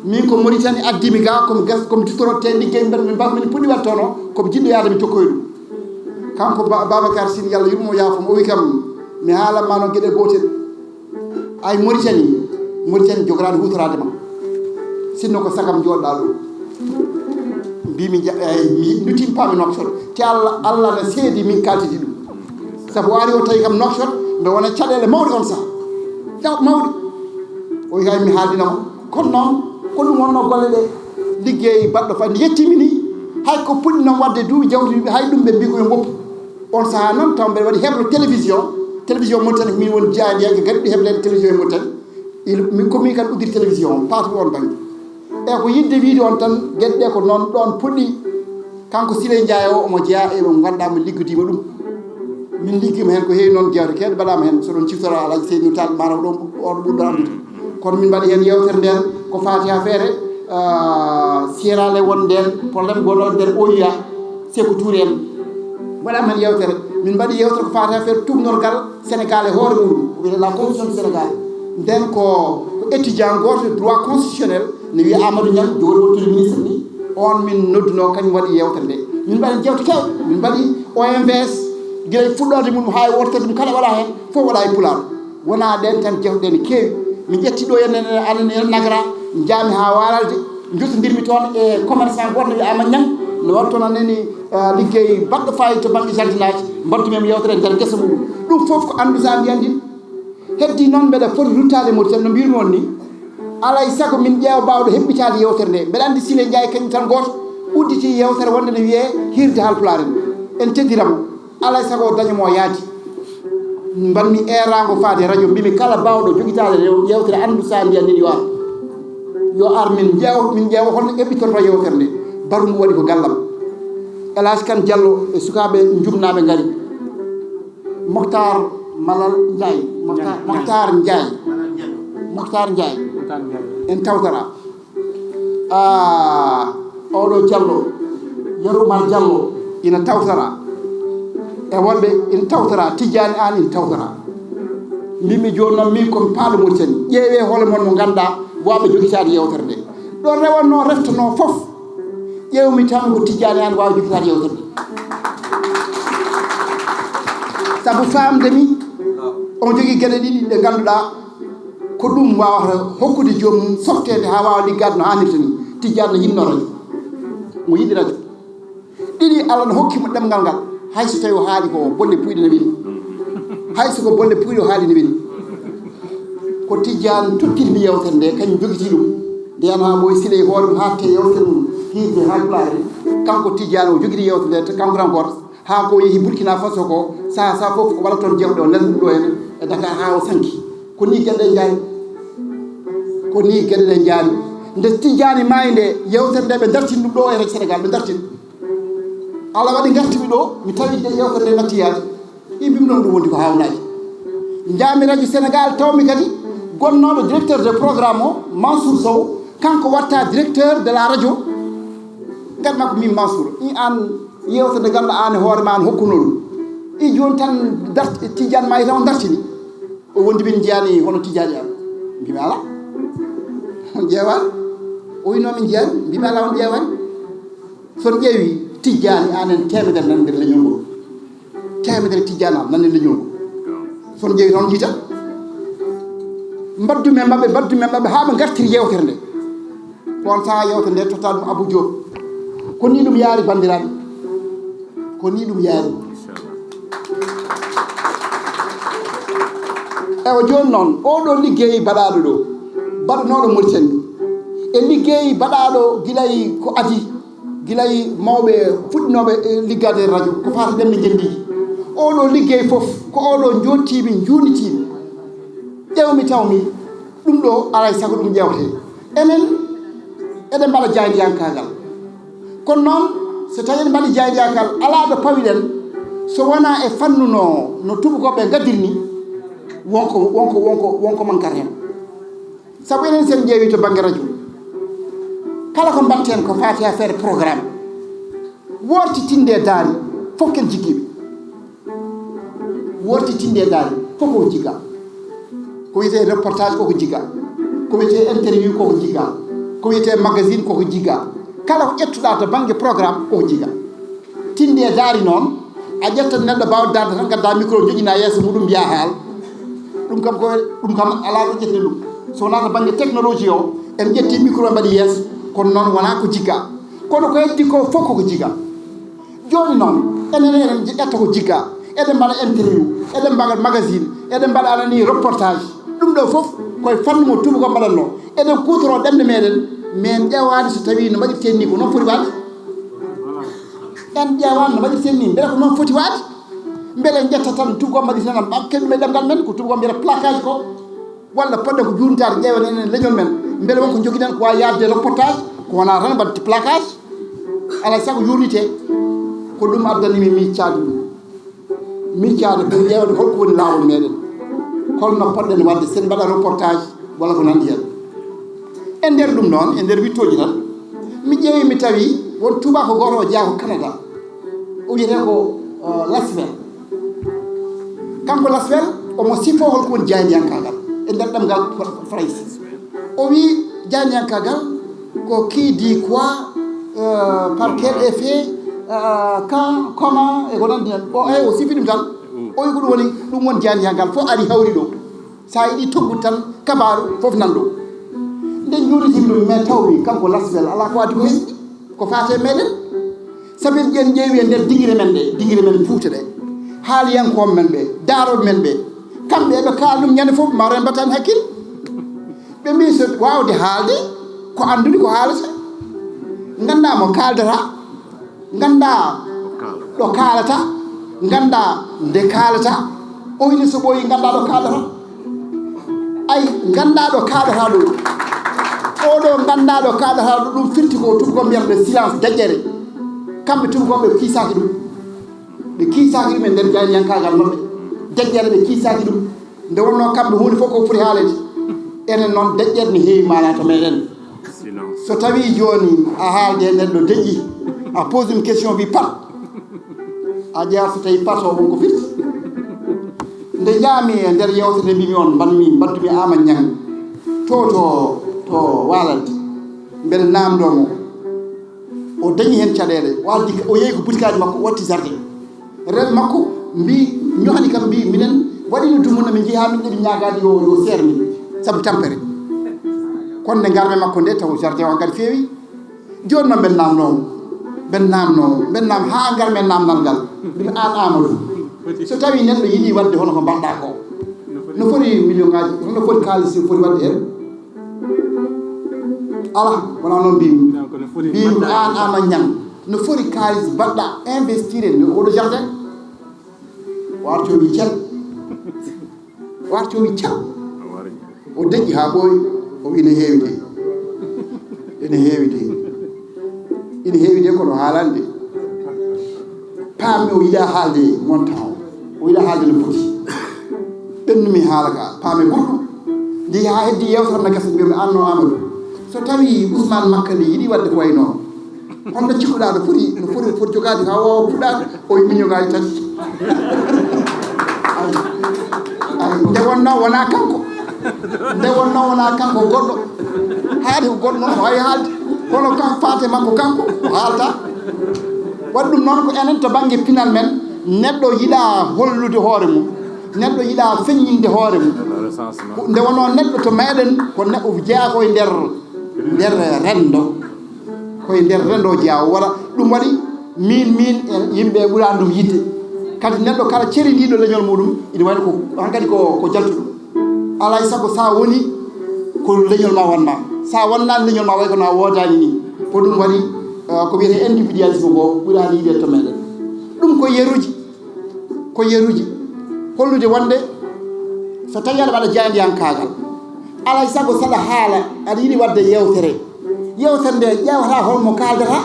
Min ko Mauritanie addimi ga, komi gas-, komi duttoro te liggey mbeɗa min mba-, min puɗɗi waɗde toon o, komi jiɗɗo yaade mi jokkoye ɗum. Kanko Ba-, Babacar Sine, Yalla yurmo yaafo mo, o wi kam, mi haalan ma noon geɗe gootel. Ay Mauritanie, Mauritanie jogoraani huutoraade ma. Sinno ko sagam jooɗɗaa ɗo. Mbimi ja-, eh, mi nuttimpaami Nouakchott. Te Allah, Allah na seedi min kaltidi ɗum. Sabu o ari o tawi kam Nouakchott, mbe wona caɗeele mawɗe on saha. Jaw mawɗe. O wi hay mi haaldina ma. Kono noon, ko ɗum wonnoo golle ɗe. Liggey baɗɗo fa, nde yettimi ni, hay ko puɗɗi noon waɗde duuɓi jawtuɗi, hay ɗum ɓe mbi ko yo ngoppu. On sahaa noon taw mbeɗa waɗi heblo télévision. Télévision Mauritanie, min woni jaayndiyanke garɗi hebleede télévision e Mauritanie. Il, min, ko min kadi udditi télévision o, paatuɗo on bannge. E ko yiɗde wiide on tan, geɗe ɗe ko noon ɗoon puɗɗi. Kanko Siley Njaay o, omo jeyaa e mo ngannduɗaa mo liggodiima ɗum. Min liggiima heen ko heewi noon, jeewte keewɗe mbaɗaama heen. So ɗon ciftora Alhaji Seydou Tall, maanaam ɗoon ɓu-, on ɓurɗo anndude. Kono min mbaɗi heen yeewtere ndeen ko faati affaire, ah, Sierra Leone ndeen, problème gonɗo nder O U A, Sékou Touré en. Mbaɗaama heen yeewtere. Min mbaɗi yeewtere ko faati affaire tuugnorgal Sénégal e hoore muɗum, ko wiyetee la constitution du Sénégal. Nden ko ko étudiant gooto droit constitutionnel ne wiya Amadou Niang jogori wontude ministre ni, on min nodduno, kañum waɗi yewtere nde. Min mbaɗi jeewte kewɗe, min mbaɗi O M V S, gila e fuɗɗorde mum haa e wortere ɗum kala waɗa heen, fof waɗa e pulaar. Wonaa ɗeen tan, jeewte ɗe ne keewi. Min ƴetti ɗo enen, anen e Nagra, njaami haa Waralde, njottondirmi toon e commerçant gooto no wiya Amadou Niang, no waɗi toon anani, eh, liggey baɗɗo faayiida to bannge jardinage, mbaɗdumi e mo yewtere e nder gesa muɗum. Ɗum fof ko anndu so anndi anndin. Heddi noon mbeɗa foti ruttaade Mauritanie no mbiymi on ni. Alaa e sago min ƴeewa baawɗo heɓɓitaade yewtere nde. Mbeɗa anndi Sile Ndiaye kañum tan gooto udditi yewtere wonde ne wiyee hiirde Haalpulaar en. En teddira mo. Alaa e sago o daña mo yaadi. Mbaɗmi eeraango faade radio, mbimi kala baawɗo jogitaade rew-, yewtere anndu so anndi anndin yo ar. Yo ar min ƴeew, min ƴeewa holno eɓɓitorto yewtere nde. Baru ngu waɗi ko gallam. El Hadj Kane Diallo e sukaaɓe njumnaaɓe ngari. Moktar Malal Ndiaye. Moktar, Ndiaye. Moktar Ndiaye. Moktar Ndiaye. Moktar Ndiaye. En tawtara. Ah, oɗo Diallo, Yero Oumar Diallo, ina tawtara. E wonɓe ina tawtara, Tijjaani Aan ina tawtara. Mbimi jooni noon, min komi paaɗo Mauritanie. Ƴeewee hoole mon mo ngannduɗaa waawɓe jogitaade yewtere nde. Ɗo rewanno, reftono fof, ƴeewmi tan ko Tijjaani Aan waawi jogitaade yewtere nde. Sabu faamde mi, on jogii geɗe ɗiɗi ɗe ngannduɗaa ko ɗum waawata hokkude joomum softeede haa waawa liggaade no haanirta ni. Tijjaani no yiɗno radio, mo yiɗi radio. Ɗiɗi, Allah no hokki mo ɗemngal ngal, hay so tawi o haali ko bolle puyɗe ne weli. Hay so ko bolle puyɗe o haali ne weli. Ko Tijjaani tottiri mi yewtere nde, kañum jogiti ɗum. Nde yana haa ɓooyi Sile e hoore mum, haa te yewtere mum, hiirde haa pulaar. Kanko Tijjaani o jogiti yewtere nde, te kanko tan gooto. Haa ko yehi Burkina Faso ko, saha saha fof o waɗa toon jeewte, o nelda ɗum ɗo heen e Dakar haa o sanki. Ko nii geɗe ɗe njaari. Ko nii geɗe ɗe njaari. Nde Tijjaani maayi nde, yewtere nde ɓe dartini ɗum ɗo e radio Sénégal, ɓe dartini. Allah waɗi ngartimi ɗo, mi tawi nde yewtere nde natti yaade. Ɗi mbimi ɗon ɗum wondi ko haawnaaji. Njaami radio Sénégal, tawmi kadi gonnooɗo directeur de programme o, Mansour Sow, kanko watta directeur de la radio. Ngat makko min Mansour, i aan yewtere nde ngannduɗaa aan e hoore ma aan hokkuno ɗum. I jooni tan dart-, Tijjaani maayi tan o dartini. O wondi min njiyaani hono Tijjaani Aan. Mbimi alaa. On ƴeewaani? O wino min njiyaani. Mbimi alaa, on ƴeewaani. So on ƴeewi Tijjaani Aan en teemedere nan nder leñol ngol. Teemedere Tijjaani Aan nan nder leñol ngol. So on ƴeewi tan on njiita. Mbaddu men maɓɓe, mbaddu men maɓɓe haa ɓe ngartiri yewtere nde. Ko on sahaa yewtere nde totta ɗum Abou Diop. Ko nii ɗum yaari banndiraaɓe. Ko nii ɗum yaari. Ewa jooni noon, oɗo liggey baɗaaɗo ɗo, baɗanooɗo Mauritanie, e liggey baɗaaɗo gilay ko adii, gilay mawɓe fuɗɗinooɓe, e, liggaade e radio, ko faati ɗemɗe ngenndiiji. Oɗo liggey fof, ko oɗo njooɗtiimi, njuurnitiimi. Ƴeewmi tawmi, ɗum ɗo alaa e sago ɗum ƴeewte. Enen, eɗen mbaɗa jaayndiyankaagal. Kono noon, so tawii eɗen mbaɗi jaayndiyankaagal, alaa ɗo pawiɗen, so wonaa e fannu no, no tuubakooɓe ngaddirni, wonko, wonko, wonko, wonko mankata heen. Sabu enen, so en ƴeewii to bannge radio, kala ko mbaɗten ko faati e affaire programme, woorti tinde e daari, fof ken jiggiiɓe. Woorti tinde e daari, fof koko jigga. Ko wiyetee reportage koko jigga. Ko wiyetee interview koko jigga. Ko wiyetee magazine koko jigga. Kala ko ƴettuɗaa to bannge programme koko jigga. Tinde e daari noon, a ƴettat neɗɗo baawɗo darde tan, ngadda micro, joƴƴina yeeso muɗum, mbiya haal. Ɗum kam ko, ɗum kam alaa ɗo ƴetten ɗum. So wonaa to bannge technologie o, en ƴetti micro, en mbaɗi yeeso, kono noon wonaa ko jigga. Kono ko heddi ko fof koko jigga. Jooni noon, enen eɗen ƴetta ko jigga, eɗen mbaɗa interview, eɗen mbaɗa magazine, eɗen mbaɗa anani reportage. Ɗum ɗo fof koye fannu mo tuubakooɓe mbaɗatnoo. Eɗen kuutoroo ɗemɗe meɗen, mais en ƴeewaani so tawii no mbaɗirten ni ko noon foti waɗde. En ƴeewaani no mbaɗirten ni, mbele ko noon foti waɗde. Mbele en ƴetta tan tuubakooɓe mbaɗi tan, ɓa-, keɗɗum e ɗemngal men, ko tuubakooɓe mbiyata placage ko. Walla poɗɗen ko juurnitaade, ƴeewen enen leñol men. Mbele won ko njogiɗen ko waawi yaade reportage, ko wonaa tan mbaɗde placage. Alaa e sago yuurnitee. Ko ɗum addani mi miijaade ɗum. Miijaade pour ƴeewde holko woni laawol meɗen. Holno poɗɗen waɗde, sen mbaɗa reportage walla ko nanndi heen. E nder ɗum noon, e nder wittooji tan, mi ƴeewi mi tawi won tuubaako gooto o jeyaa ko Canada. O wiyetee ko, eh, Laswell. Kanko Laswell, omo sifoo holko woni jaayndiyankaagal. e nder ɗemngal Farayse. O wi jaayndiyankaagal ko qui dit quoi, euh, par quel effet, euh, quand, comment, e ko nanndi heen. O, eyi, o sifi ɗum tan. O wi ko ɗum woni, ɗum woni jaayndiyankaagal, fof ari hawri ɗo. So a yiɗi tonngude tan kabaaru, fof nan ɗo. Nde njuuritii ɗum, mais taw mi kanko Laswel alaa ko addi ko hesɗi, ko faati e meɗen. Sabi en ƴeewi e nder dingire men ɗe, dingire men Fuuta ɗe, haaliyankooɓe men ɓe, daarooɓe men ɓe, kamɓe eɓe kaala ɗum ñande fof, ma rembat tan hakkille. Ɓe mbi so waawde haalde, ko anndude ko haalata, nganndaa mo kaaldata, nganndaa ɗo kaalata, nganndaa nde kaalata. O ine so ɓooyi, nganndaa ɗo kaalata. Ay, nganndaa ɗo kaalata ɗo. O ɗo nganndaa ɗo kaalata ɗo, ɗum firti ko tubakoɓe mbiyata le silence, deƴƴere. Kamɓe tubakoɓe ɓe kiisaaki ɗum. Ɓe kiisaaki ɗum e nder jaayndiyankaagal maɓɓe. Deƴƴere ɓe kiisaaki ɗum. Nde wonnoo kamɓe huunde fof ko foti haaleede. Enen noon, deƴƴere ne heewi maanaa to meɗen. So tawii jooni a haalde e neɗɗo deƴƴi, a pose une question, wi pat. A ƴeewa so tawii pat o won ko firti. Nde njaami e nder yeewtere nde mbimi on, mbanmi, mbaddumi Ama Ñaŋ to, to, to Waalalde. Mbeɗa naamndoo mo. O dañi heen caɗeele. O addi, o yehi ko butikaaji makko, o watti jardin. Rewɓe makko mbi, ñohani kam, mbi, minen waɗino dumunna, min njehi haa min ɗeɓi ñaagaade yo, yo seer min, sabu tampere. Kono nde ngarmi makko nde, taw jardin o hankadi feewi. Jooni noon mbeɗa naamnoo mo, mbeɗa naamnoo mo, mbeɗa naam haa ngarmi e naamndal ngal. Mbiɗa aan Amadou, so tawii neɗɗo yiɗi waɗde hono ko mbaɗɗaa ko, no foti million ngaaji, no foti kaalis, no foti waɗde heen? Alaa, wonaa noon mbiymi. Mbiymi aan Ama Ñaŋ, no foti kaalis mbaɗɗaa investir e oɗo jardin? O arti o wi cel. O arti o wi cel. O deƴƴi haa ɓooyi. O wi ene heewi de. Ene heewi de. Ene heewi de, kono haalaani de. Paammi o yiɗaa haalde montant o. O yiɗaa haalde no foti. Ɓennumi haala ka, paame goɗɗum. Nde yaha heddi yeewtere na gasa, mbiyami, "Aan no Amadou, so tawii Ousmane Makka nde yiɗi waɗde ko wayi noon, honno cikkuɗaa no foti, no foti, foti jogaade haa waawa fuɗɗaade?" O wi, "Million ngaaji tati." Ay, ay, nde wonnoo wonaa kanko. Nde wonnoo wonaa kanko, goɗɗo. Haali ko goɗɗo noon, o waawi haalde. Kono kam faate makko kanko, o haalta. Waɗi ɗum noon ko enen to bannge pinal men, neɗɗo yiɗaa hollude hoore mum, neɗɗo yiɗaa feññinde hoore mum. Nde wonnoo neɗɗo to meɗen, ko neɗɗo jeyaa ko e nder, nder renndo, ko e nder renndo jeyaa. O waɗa ɗum, waɗi miin, miin e yimɓe ɓuraa ɗum yiɗde. Kadi neɗɗo kala cerindiiɗo leñol muɗum, ina waɗi ko hankadi ko, ko jaltuɗo. Alaa e sago, so a woni, ko leñol ma wonma. So a wonnaani leñol ma, way kono a woodaani ni. Ko ɗum waɗi, eh, ko wiyetee individualisme ko ɓuraani yiɗeede to meɗen. Ɗum ko yeruuji, ko yeruuji. Hollude wonde, so tawii aɗa waɗa jaayndiyankaagal, alaa e sago, so aɗa haala, aɗa yiɗi waɗde yeewtere. Yeewtere nde ƴeewata hol mo kaaldata,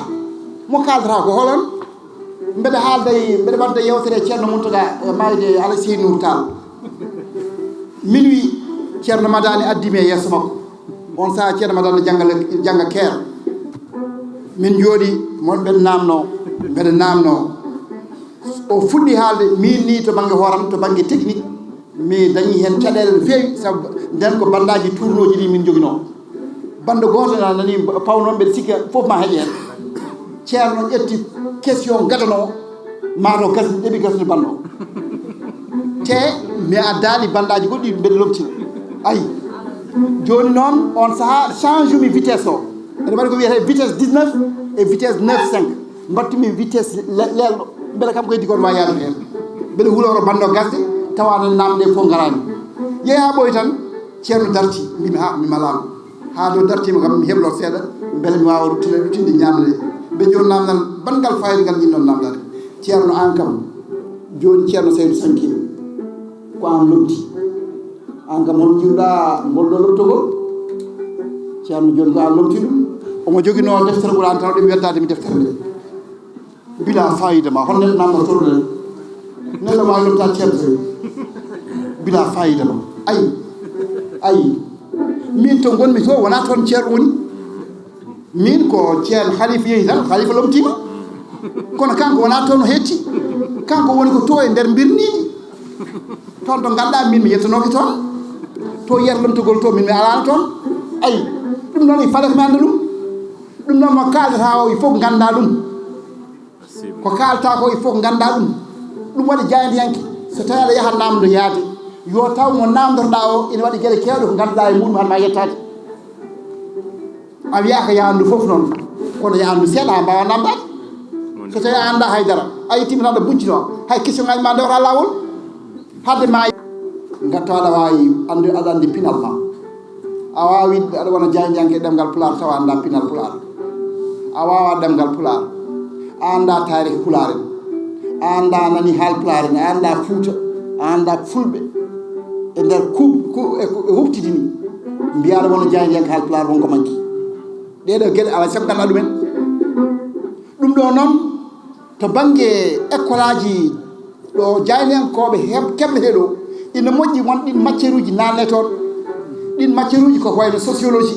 mo kaaldata ko hol on? Mbeɗa haalda e, mbeɗa waɗda yeewtere e Ceerno Muntaga e maayde Alaji Seydi Nuur Taal. Minuit, Ceerno Madani addi mi e yeeso makko. On sahaa Ceerno Madani jannga le-, jannga keer. Min njooɗi, mon mbeɗa naamnoo, mbeɗa naamnoo. O fuɗɗi haalde, miin nii to bannge hooram, to bannge technique, mi dañi heen caɗeele no feewi, sabu nden ko bandaaji tournooji ɗi min njoginoo. Bannde gooto na nani pawno mbeɗa sikka fof ma heƴe heen. Ceerno ƴetti question gadano, ma to gasni, ɗeɓi gasni banndo. Te mi addaani bandaaji goɗɗi mbeɗa lomtina. Ayi. Jooni noon, on sahaa change mi vitesse o. Ene waɗi ko wiyetee vitesse dix-neuf e vitesse neuf cinq. Mbattumi vitesse le-, leelɗo. Mbele kam ko heddi ko ma yaadu heen. Mbele huloro banndo gasde, tawa aɗa naamde fof ngaraani. Yehi haa ɓooyi tan, Ceerno darti, mbimi, "Ha, mi malaama." Haa ɗo dartiima kam, mi heblo seeɗa, mbele mi waawa ruttinde, ruttinde ñaamde. Mbe jooni naamnal, banngal fayida ngal njiɗ-ɗon naamndaade. Ceerno, aan kam, jooni Ceerno Saydu Sanke, ko aan lomti. Aan kam, hol njiwɗaa ngol ɗo lomtogol? Ceerno, jooni ko aan lomti ɗum. Omo joginoo deftere Quraan tan, o ɗeɓi weddaade mi deftere nde. Bila fayida ma, hol neɗɗo naamnotooɗo nen? Neɗɗo waawi lomtaade ceerno Seydou. Bila fayida ma. Ayi, ayi. Min to ngonmi to, wonaa toon ceerno woni. Min ko ceerno Halifa yehi tan, Halifa lomtiima. Kono kanko wonaa toon o hetti. Kanko woni ko to e nder mbirniiji. Toon to nganduɗaa min mi yettanooki toon. To yer lomtugol to, min mi alaano toon. Ayi, ɗum noon il fallait ko mi annda ɗum. Ɗum noon mo kaaldata o, il faut ko ngannda ɗum. Ko kaalta ko, il faut ko ngannda ɗum. Ɗum waɗi jaayndiyanke, so tawi aɗa yaha naamndo yaade, yo taw mo naamndotoɗaa o ina waɗi geɗe keewɗe ko ngannduɗaa e muɗum, hade ma yettaade. A wiyaaka yahandu fof noon, kono yahandu seeɗa a mbaawa naamndaade. So tawi a annda haydara, a yettiima tan aɗa buccino, hay question ngaji ma ndewata laawol. Hade ma ngatto aɗa waawi anndu, aɗa anndi pinal ma. A waawi wiide aɗa wona jaayndiyanke ɗemngal Pulaar tawa annda pinal Pulaar. A waawa ɗemngal Pulaar. A annda taarih Pulaar en. A annda nani haal Pulaar en. A annda Fuuta. A annda Fulɓe. E nder ku-, ku-, e ku-, e huftidini. Mbiya aɗa wona jaayndiyanke haal Pulaar wonko manki. Ɗeɗo geɗe alaa sago ganda ɗumen. Ɗum ɗo noon, to bannge ekkolaaji ɗo jaayndiyankooɓe heɓ-, keblete ɗo, ina moƴƴi won ɗin macceruuji naatne toon. Ɗin macceruuji ko ko wayno sociologie,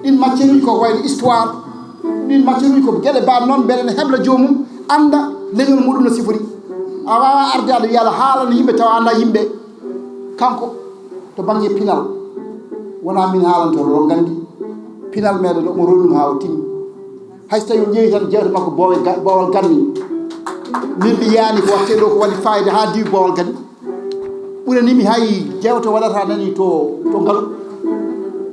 ɗin macceruuji ko ko wayno histoire, ɗin macceruuji ko geɗe mbaɗ noon mbele ne hebla joomum, annda leñol muɗum no sifori. A waawaa arde aɗa wiya aɗa haalana yimɓe tawa annda yimɓe. Kanko, to bannge pinal, wonaa min haalanto, oɗon nganndi pinal meɗen, omo roni ɗum haa o timmi. Hay so tawii o ƴeewi tan jeewte makko boowe ga-, boowal ganni, min mi yiyaani ko waɗtee ɗo ko waɗi faayida haa diwi boowal ganni. Ɓuranimi hay jeewte waɗata nani to, to ngalu.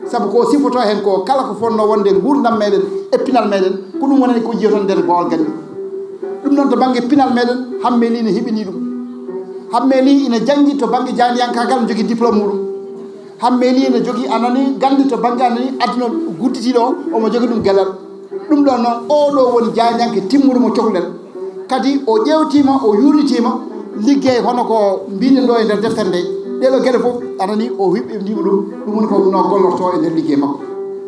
Sabu ko o sifotoo heen ko, kala ko fotnoo wonde nguurndam meɗen e pinal meɗen, ko ɗum wonani ko jiyoton nder boowal ganni. Ɗum noon, to bannge pinal meɗen, Hammee Lih ne heɓini ɗum. Hammee Lih ina janngi to bannge jaayndiyankaagal, ne jogii diplôme muɗum. Hammee Lih ina jogii, a nani, gannde to bannge, a nani, aduna gudditiiɗo o, omo jogii ɗum geɗal. Ɗum ɗoon noon, oo ɗoo woni jaayndiyanke timmuɗo mo cohluɗen. Kadi o ƴeewtiima, o yuurnitiima, liggey hono ko mbiɗen ɗo e nder deftere nde. Ɗee ɗoo geɗe fof, a nani, o hiɓɓindiima ɗum, ɗum woni ko no gollortoo e nder liggey makko.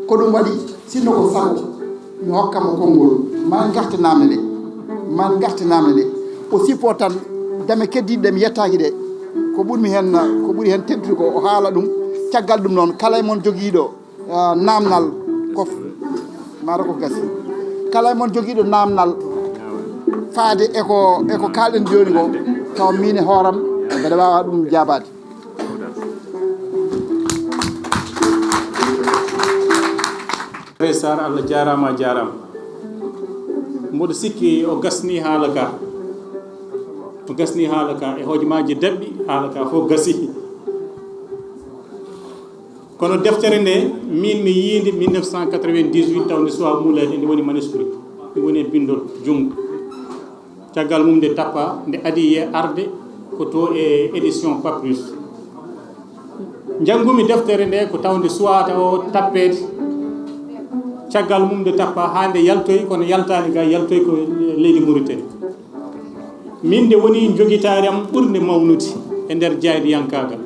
Ko ɗum waɗi, sinno ko sago, mi hokka mo konngol, ma en ngartu naamne ɗe, ma en ngartu naamne ɗe. O sifoo tan, dame keddiiɗe ɗe mi yettaaki ɗe, ko ɓurmi heen, ko ɓuri heen teddude ko o haala ɗum. Caggal ɗum noon, kala e mon jogiiɗo, ah, naamnal, ko f-, maaro ko gasi. Kala e mon jogiiɗo naamnal faade e ko, e ko kaalɗen jooni ko, tawa miin e hooram mbeɗa waawa ɗum jaabaade. Sar, Allah jaaraama, a jaaraama. Mboɗo sikki o gasni haala ka. O gasni haala ka. E hojomaaji daɓɓi, haala ka fof gasi. Kono deftere nde, min mi yiinde mille neuf cent quatre-vingt-dix-huit, taw nde suwaa muuleede, nde woni manuscrit, nde woni e binndol junngo. Caggal mum nde tappa, nde adii e arde ko to e édition Papyrus. Njanngumi deftere nde ko taw nde suwaata o tappeede. Caggal mum nde tappa haa nde yaltoyi, kono yaltaani ga, yaltoyi ko leydi Mauritanie. Min nde woni njogitaari am ɓurnde mawnude e nder jaayndiyankaagal.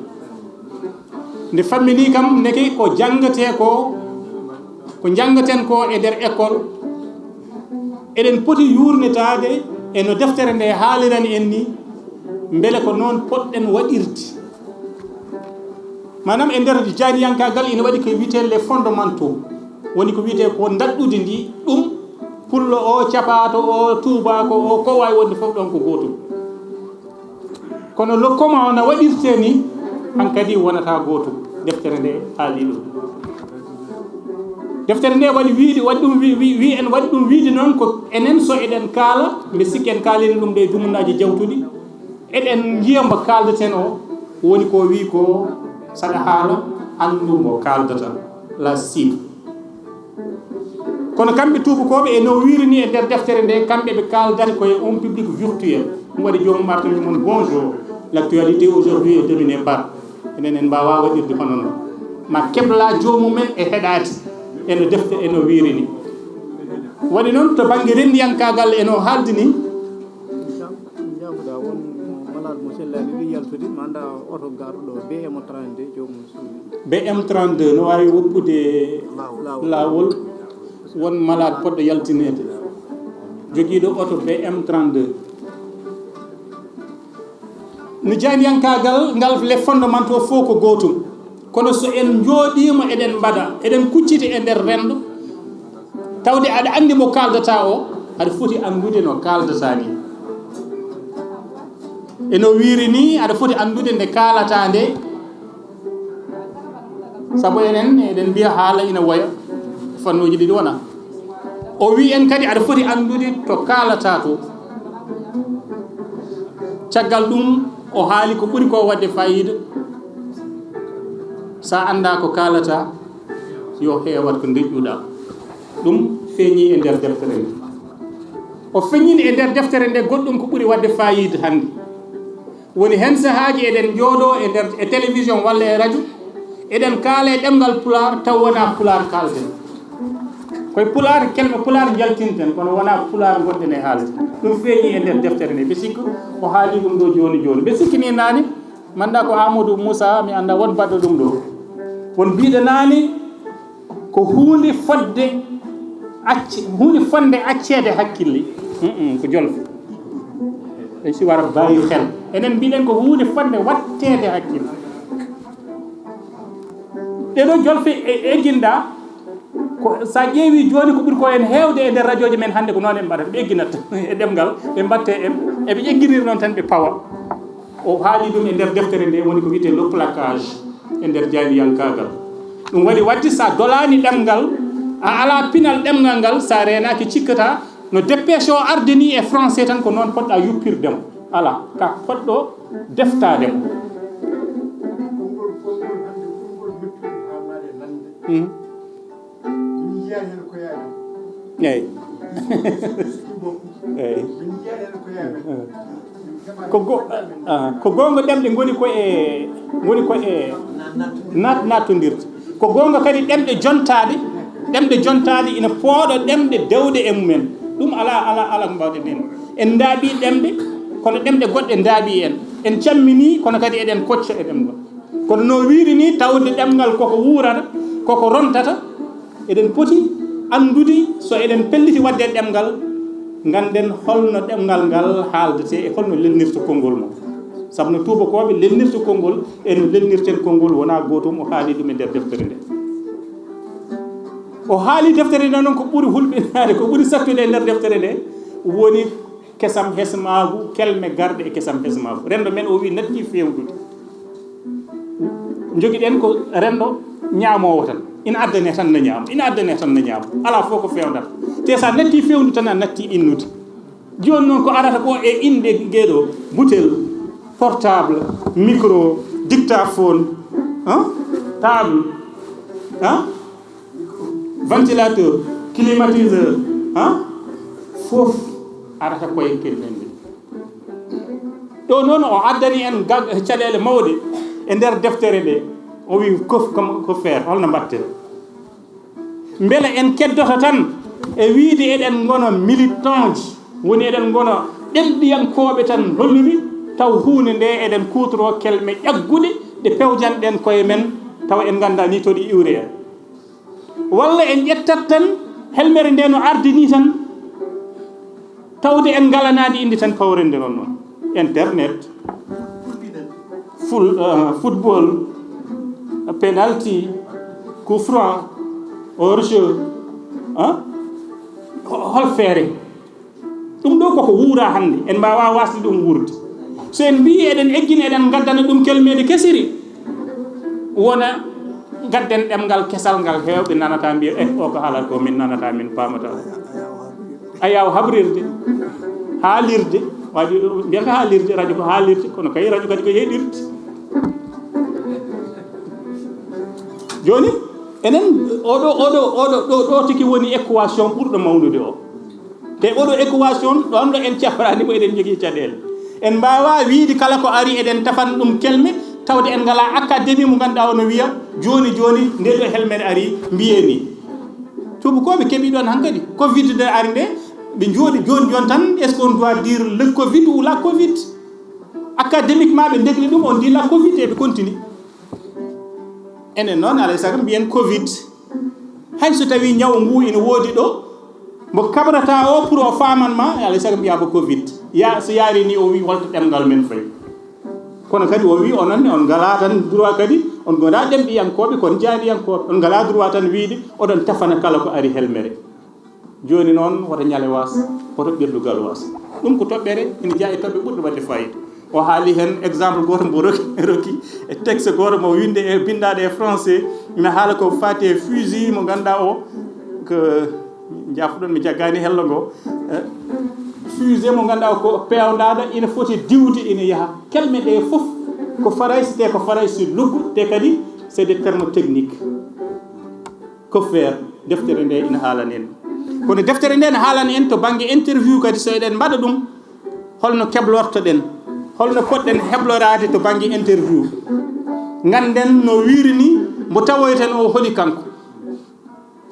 Nde fammini kam neke ko janngatee ko, ko njanngaten ko e nder école, eɗen poti yuurnitaade e no deftere nde haalirani en ni, mbele ko noon potɗen waɗirde. Maanaam e nder jaayndiyankaagal ina waɗi ko wiyetee les fondamentaux, woni ko wiyetee ko ndaɗɗudi ndi, ɗum pullo o, capaato o, tuubaako o, ko waawi wonde fof ɗoon ko gootum. Kono le comment no waɗirtee ni, hankadi wonata gootum. Deftere nde haali ɗum. Deftere nde waɗi wiide, waɗi ɗum wi-, wi-, wi en waɗi ɗum wiide noon ko enen so eɗen kaala, mbe sikki en kaalino ɗum ɗo e dumunnaaji jawtuɗi, eɗen njiya mbo kaaldeten o, woni ko wi ko saɗa haala, anndu mbo kaaldata, la cible. Kono kamɓe tuubakooɓe e no wiiri ni e nder deftere nde, kamɓe ɓe kaaldata ko e un public virtuel. Ɗum waɗi joomum arta wiya mon, "Bonjour, l'actualité aujourd'hui est dominée par." Enen en mbaawaa waɗirde hono noon. Ma kebla joomum en e heɗaade e no defte, e no wiiri ni. Waɗi noon to bannge renndiyankaagal e no haaldi ni. Jaabuɗaa won malade mo sellaani ɗi yaltude, ma annda oto garɗo B M trente-deux joomum suuɗi. B M trente-deux no waawi woppude laawol. Laawol. Won malade poɗɗo yaltineede, jogiiɗo oto B M trente-deux. No jaayndiyankaagal ngal, les fondamentaux fof ko gootum. Kono so en njooɗiima eɗen mbaɗa, eɗen kucciti e nder renndo, tawde aɗa anndi mo kaaldataa o, aɗa foti anndude no kaaldataa ni. E no wiiri ni, aɗa foti anndude nde kaalataa nde. Sabu enen eɗen mbiya haala ina woya, fannuuji ɗiɗi wona. O wi en kadi aɗa foti anndude to kaalata to. Caggal ɗum, o haali ko ɓuri ko waɗde fayida, sa annda ko kaalata, yo heewat ko ndeƴƴuɗa. Ɗum feeñi e nder deftere nde. O feññini e nder deftere nde goɗɗum ko ɓuri waɗde fayida hannde. Woni heen sahaaji eɗen njooɗo e nder, e télévision walla e radio, eɗen kaala e ɗemngal Pulaar, taw wonaa Pulaar kaalten. Koye Pulaar, kelme Pulaar njaltinten, kono wonaa Pulaar ngonɗen e haalde. Ɗum feeñi e nder deftere nde, mbi sikku o haali ɗum ɗo jooni jooni. Mbi sikki ni naane, manda ko Amadou Moussa, mi annda won baɗɗo ɗum ɗo. Won mbiɗo naane, ko huunde fodde acce, huunde fodde acceede hakkille. Mm, mm, ko jolfe. E si wara bàyyi xel. Enen mbiɗen ko huunde fodde watteede hakkille. Ɗee ɗoo jolfe e, e egginɗa, ko sa ƴeewi jooni ko ɓuri ko en heewde e nder radiooji men hannde ko noon en mbaɗata. Ɓe egginat e ɗemngal, ɓe mbatte en, eɓe egginir noon tan ɓe pawa. O haali ɗum e nder deftere nde woni ko wiyetee le placage e nder jaaniyankaagal. Ɗum waɗi waɗde sa dolaani ɗemngal, a alaa pinal ɗemngal ngal, sa reenaaki cikkata no dépêche o arde ni e français tan ko noon poɗɗa yuppirde mo. Alaa, ka poɗɗo deftaade mo. Hmm. Eyi. Eyi. Ko go-, ah, ko goonga ɗemɗe ngoni ko e, ngoni ko e naat-, naattondirde. Ko goonga kadi ɗemɗe jontaaɗe, ɗemɗe jontaaɗe ina pooɗa ɗemɗe dewɗe e mumen. Ɗum alaa, alaa, alaa ko mbaawɗen heen. En ndaaɓii ɗemɗe, kono ɗemɗe goɗɗe ndaaɓii en. En camminii, kono kadi eɗen kocca e ɗemngal. Kono no wiiri ni, tawde ɗemngal koko wuurata, koko rontata, eɗen poti anndude, so eɗen pelliti waɗde e ɗemngal, ngannden holno ɗemngal ngal haaldetee e holno lelnirta konngol mum. Sabu no tuubakooɓe lelnirta konngol e no lelnirten konngol wonaa gootum, o haali ɗum e nder deftere nde. O haali deftere nde noon ko ɓuri hulɓinaade, ko ɓuri sattude e nder deftere nde, woni kesam hesmaagu, kelme garɗe e kesam hesmaagu. Renndo men o wi natti feewdude. Njogiɗen ko renndo ñaamoowo tan. Ina addane tan na ñaamo, ina addane tan na ñaamo. Alaa fof ko feewndata. Te sa natti feewdu tan a natti innude. Jooni noon ko arata ko e innde ngeeɗo, butel, portable, micro, dictaphone, hein? Table, hein? Ventilateur, climatiseur, hein? Fof arata koye kelmen nde. Ɗo noon o addani en gag-, caɗeele mawɗe e nder deftere nde. O wi kof-, kom-, ko feer, holno mbaɗten? Mbele en keddoto tan e wiide eɗen ngona militanji, woni eɗen ngona ɗemɗiyankooɓe tan holluɓe, taw huunde nde eɗen kuutoroo kelme ƴagguɗe ɗe pewjanɗen koye men, taw en nganndaa ni to ɗe iwri en. Walla en ƴettat tan helmere nde no ardi ni tan, tawde en ngalanaade innde tan pawren nde noon noon. Internet, ful-, ah, football, penalty, coup franc, hors-jeu, ah? Ho-, hol feere? Ɗum ɗo koko wuura hannde, en mbaawaa waasde ɗum wuurde. So en mbii eɗen eggina, eɗen ngaddana ɗum kelmeeɗi kesiri, wona ngadden ɗemngal kesal ngal heewɓe nanata, mbiya, "Eh, o ko haalata ko min nanata, min paamata." A yaawa habrirde, haalirde, waɗi mbiyata haalirde, radio ko haalirde, kono kay radio kadi ko yeɗirde. Jooni, enen, oɗo, oɗo, oɗo, ɗo, ɗo tigi woni équation ɓurɗo mawnude o. Te oɗo équation, ɗon ɗo en cafrani mo, eɗen jogii caɗeele. En mbaawaa wiide kala ko ari eɗen tafan ɗum kelme, tawde en ngalaa académie mo ngannduɗaa ono wiya, jooni, jooni, nde ɗo helmere ari, mbiyee ni. Tuubakooɓe keɓii ɗoon hankadi. Covid nde ari nde, ɓe njooɗi jooni, jooni tan, est-ce qu'on doit dire le covid ou la covid? Académiquement, ɓe ndegli ɗum, on dit la covid, eɓe continue. Enen noon, alay sago mbiyen covid. Hay so tawii ñaw ngu ina woodi ɗo, mbo kaɓrata o pour o faaman ma, alay sago mbiyaa ko covid. Ya, so yaari ni, o wi, "Holto ɗemngal men fayi?" Kono kadi o wi, "Onon ne, on ngalaa tan droit kadi, on ngonaa ɗemɗiyankooɓe, kon jaaniyankooɓe. On ngalaa droit tan wiide oɗon tafana kala ko ari helmere." Jooni noon, woto ñale waas, woto ɓerdu galwaas. Ɗum ko toɓɓere, ina jeyaa e toɓɓe ɓurɗe waɗde fayida. O haali heen exemple gooto mbo rokki, rokki e texte gooto mo winde e binndaaɗo e français, ina haala ko faati e fusil mo ngannduɗaa o, ko njaafuɗon mi jaggaani hello ngo. Eh, fusil mo ngannduɗaa ko peewnaaɗo, ina foti diwde, ina yaha. Kelme ɗe fof ko Farayse, te ko Farayse luggu, te kadi c'est des termes techniques. Ko feer, deftere nde ina haalani en. Kono deftere nde ina haalani en to bannge interview kadi, so eɗen mbaɗa ɗum, holno keblortoɗen, holno poɗɗen hebloraade to bannge interview. Ngannden no wiiri ni, mbo tawoyten o holi kanko.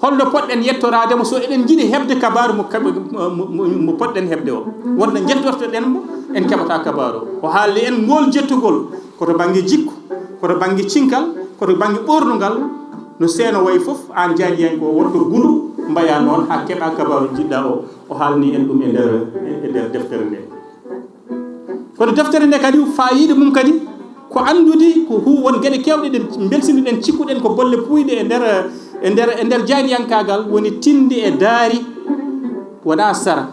Holno poɗɗen yettoraade mo so eɗen njiɗi heɓde kabaaru mo kaɓ-, mo, mo, mo, mo poɗɗen heɓde o. Wonno njettortoɗen mo, en keɓata kabaaru o. O haalni en ngol jettugol, ko to bannge jikku, ko to bannge cinkal, ko to bannge ɓoornungal, no seeno wayi fof, aan jaaƴiyanke o, wonto guɗu, mbaya noon haa keɓa kabaaru jiɗɗa o. O haalni en ɗum e nder, e nder deftere nde. Kono deftere nde kadi, faayiida mum kadi, ko anndude ko hu-, won geɗe keewɗe ɗe mbelsinduɗen, cikkuɗen ko bolle puuyɗe e nder, e nder, e nder jaaƴiyankaagal, woni tinde e daari, wonaa sara.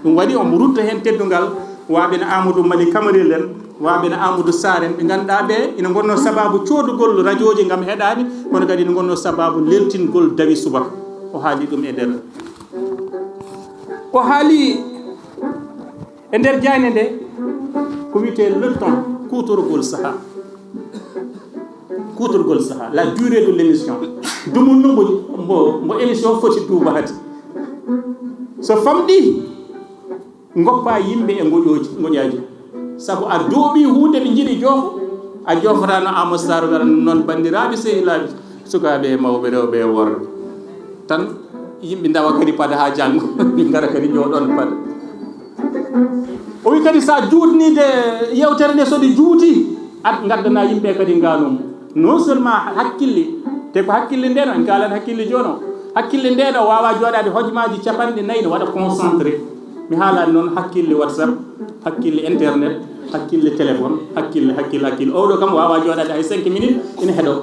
Ɗum waɗi omo rutta heen teddungal, waaɓe no Amadou Mali Kamaril en, waaɓe no Amadou Sarr en, ɓe ngannduɗaa ɓe ina ngonnoo sabaabu coodugol rajooji ngam heɗaade, kono kadi ina ngonnoo sabaabu leltingol dawi subaka. O haali ɗum e nder. O haali e nder jaaynde nde ko wiyetee le temps, kuutorgol sahaa. Kuutorgol sahaa, la durée de l'émission. Dumunna mbo, mbo, mbo émission foti duubaade. So famɗi, ngoppa yimɓe e ngoƴooji, ngoƴaaji. Sabu a duuɓi huunde ɓe njiɗi joofo, a joofotaano Amadou Sarr wela noon banndiraaɓe sehilaaɓe, sukaaɓe e mawɓe, rewɓe e worɓe. Tan yimɓe ndawa kadi pada haa janngo, ɓe ngara kadi jooɗoon pada. O wi kadi so a juutniide yewtere nde so ɗe juuti, a ngaddana yimɓe kadi ngaanum. Non seulement hakkille, te ko hakkille nde no, en kaalan hakkille jooni o. Hakkille nde no waawa jooɗaade hojomaaji capanɗe nayi no waɗa concentré. Mi haalaani noon hakkille WhatsApp, hakkille internet, hakkille téléphone, hakkille, hakkille, hakkille. Oo ɗo kam waawa jooɗaade hay cinq minutes ina heɗoo.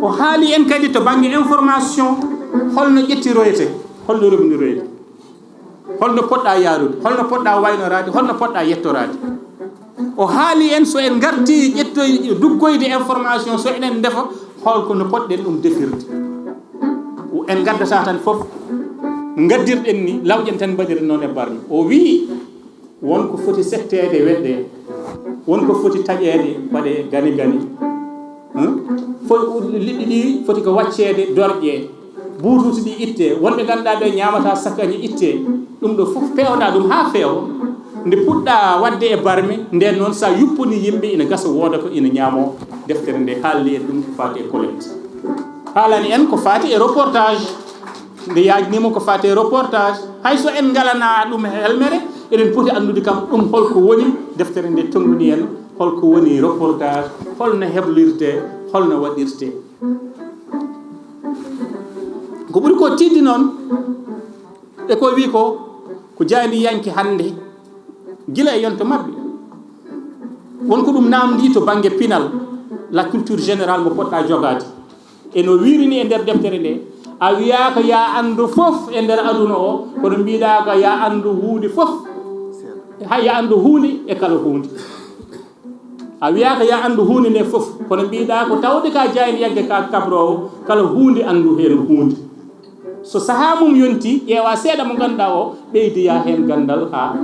O haali en kadi to bannge information, holno ƴettiroyte, holno roɓindiroyte, holno poɗɗa yaarude, holno poɗɗa waynoraade, holno poɗɗa yettoraade. O haali en so en ngarti ƴettoy-, duggoyde information, so eɗen ndefa, holko no poɗɗen ɗum defirde. En ngaddata tan fof, ngaddirɗen ni, lawƴen tan mbaɗiren noon e barme. O wii, won ko foti setteede weɗɗee, won ko foti taƴeede waɗee gani gani. Hmm? Fo-, liɗɗi ɗi foti ko wacceede, dorƴee, buutuuti ɗi ittee, wonɓe ngannduɗaa ɓe ñaamata sakkaji ittee. Ɗum ɗo fof peewɗa ɗum haa feewa. Nde puɗɗa waɗde e barme, nden noon sa yuppuni yimɓe ina gasa wooda ko ina ñaamoo. Deftere nde haalni en ɗum ko faati e collecte. Haalani en ko faati e reportage. Nde yaajnii mo ko faati e reportage, hay so en ngalanaa ɗum e helmere, eɗen poti anndude kam ɗum holko woni. Deftere nde tonngini en holko woni reportage, holno heblirtee, holno waɗirtee. Ko ɓuri ko tiiɗi noon, e ko wii ko, ko jaayndiyanke hannde, gila e yonto maɓɓe, won ko ɗum naamndii to bannge pinal, la culture générale mo poɗɗa jogaade. E no wiiri ni e nder deftere nde, a wiyaaka ya anndu fof e nder aduna o, kono mbiɗaaka ya anndu huunde fof, hay ya anndu huunde e kala huunde. A wiyaaka ya anndu huunde nde fof, kono mbiɗa ko tawde ka jaayndiyanke, ka kabroowo, kala huunde anndu heen huunde. So sahaa mum yonti, ƴeewa seeɗa mo ngannduɗaa o, ɓeydoya heen ganndal haa.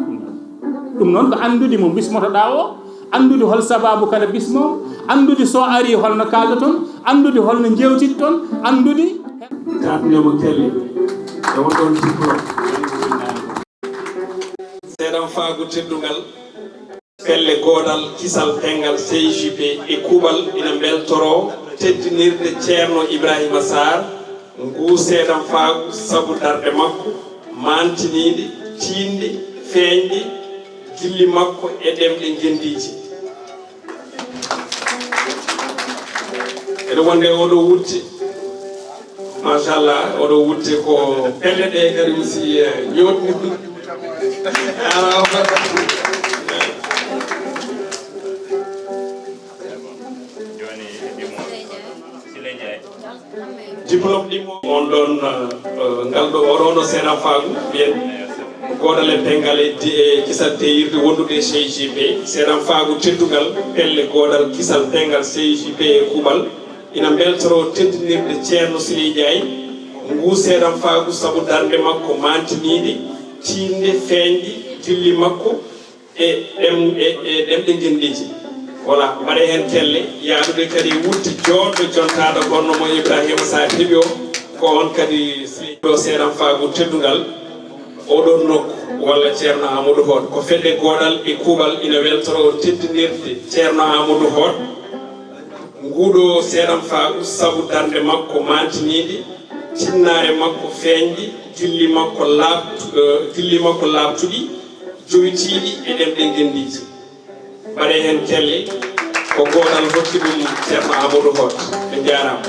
Ɗum noon ko anndude mo bismotoɗaa o, anndude hol sabaabu kala bismo, anndude so arii holno kaaldoton, anndude holno njeewtitton, anndude. Jaabnemo kelle, e won ɗon diplôme. Seeɗan faagu teddungal. Pelle goodal kisal penngal C I J P e kuuɓal ina mbeltoroo teddinirde Ceerno Ibraahiima Saar nguu seeɗan faagu sabu darnde makko maantiniinde, tiiɗnde, feeñnde, gilli makko e ɗemɗe ngenndiije. Ene wonde oɗo wutte. Machallah, oɗo wutte ko pelle ɗe kadi aussi, eh, ñootni. Ala, joni ɗimo. Sile Ndiaye. Diplôme ɗimo. On ɗon, eh, ngal ɗo oɗo no seeɗan faagu, mbiyen. Ko Goodal e pengal e di- e kisal teeyirde wondude e C G P, seeramfaagu teddungal pelle goodal kisal pengal C G P e kuuɓal ina mbeltoroo teddinirde Ceerno Siley Njaay nguu seeramfaagu sabu darnde makko maantiniinde, tiiɗnde, feeñde, dilli makko e ɗem- e- e ɗemɗe ngenndiije. Voilà, mbaɗee heen kelle, yaadude kadi wutte jooɗɗo jontaaɗo gonɗo mo Ibrahima Sarr heɓi o, ko oon kadi Siley ɗo seeramfaagu teddungal. Oɗon nokku walla Ceerno Amadou Hott ko fedde goodal e kuuɓal ina weltoroo teddinirde Ceerno Amadou Hott nguuɗo seeramfaagu sabu darnde makko maantiniinde, tinnaare makko feeñde, dilli makko laaɓtu- eh, dilli makko laaɓtuɗi, jowitiiɗi e ɗemɗe ngenndiije. Mbaɗee heen kelle, ko goodal hokki ɗum Ceerno Amadou Hott. Ɓe njaaraama.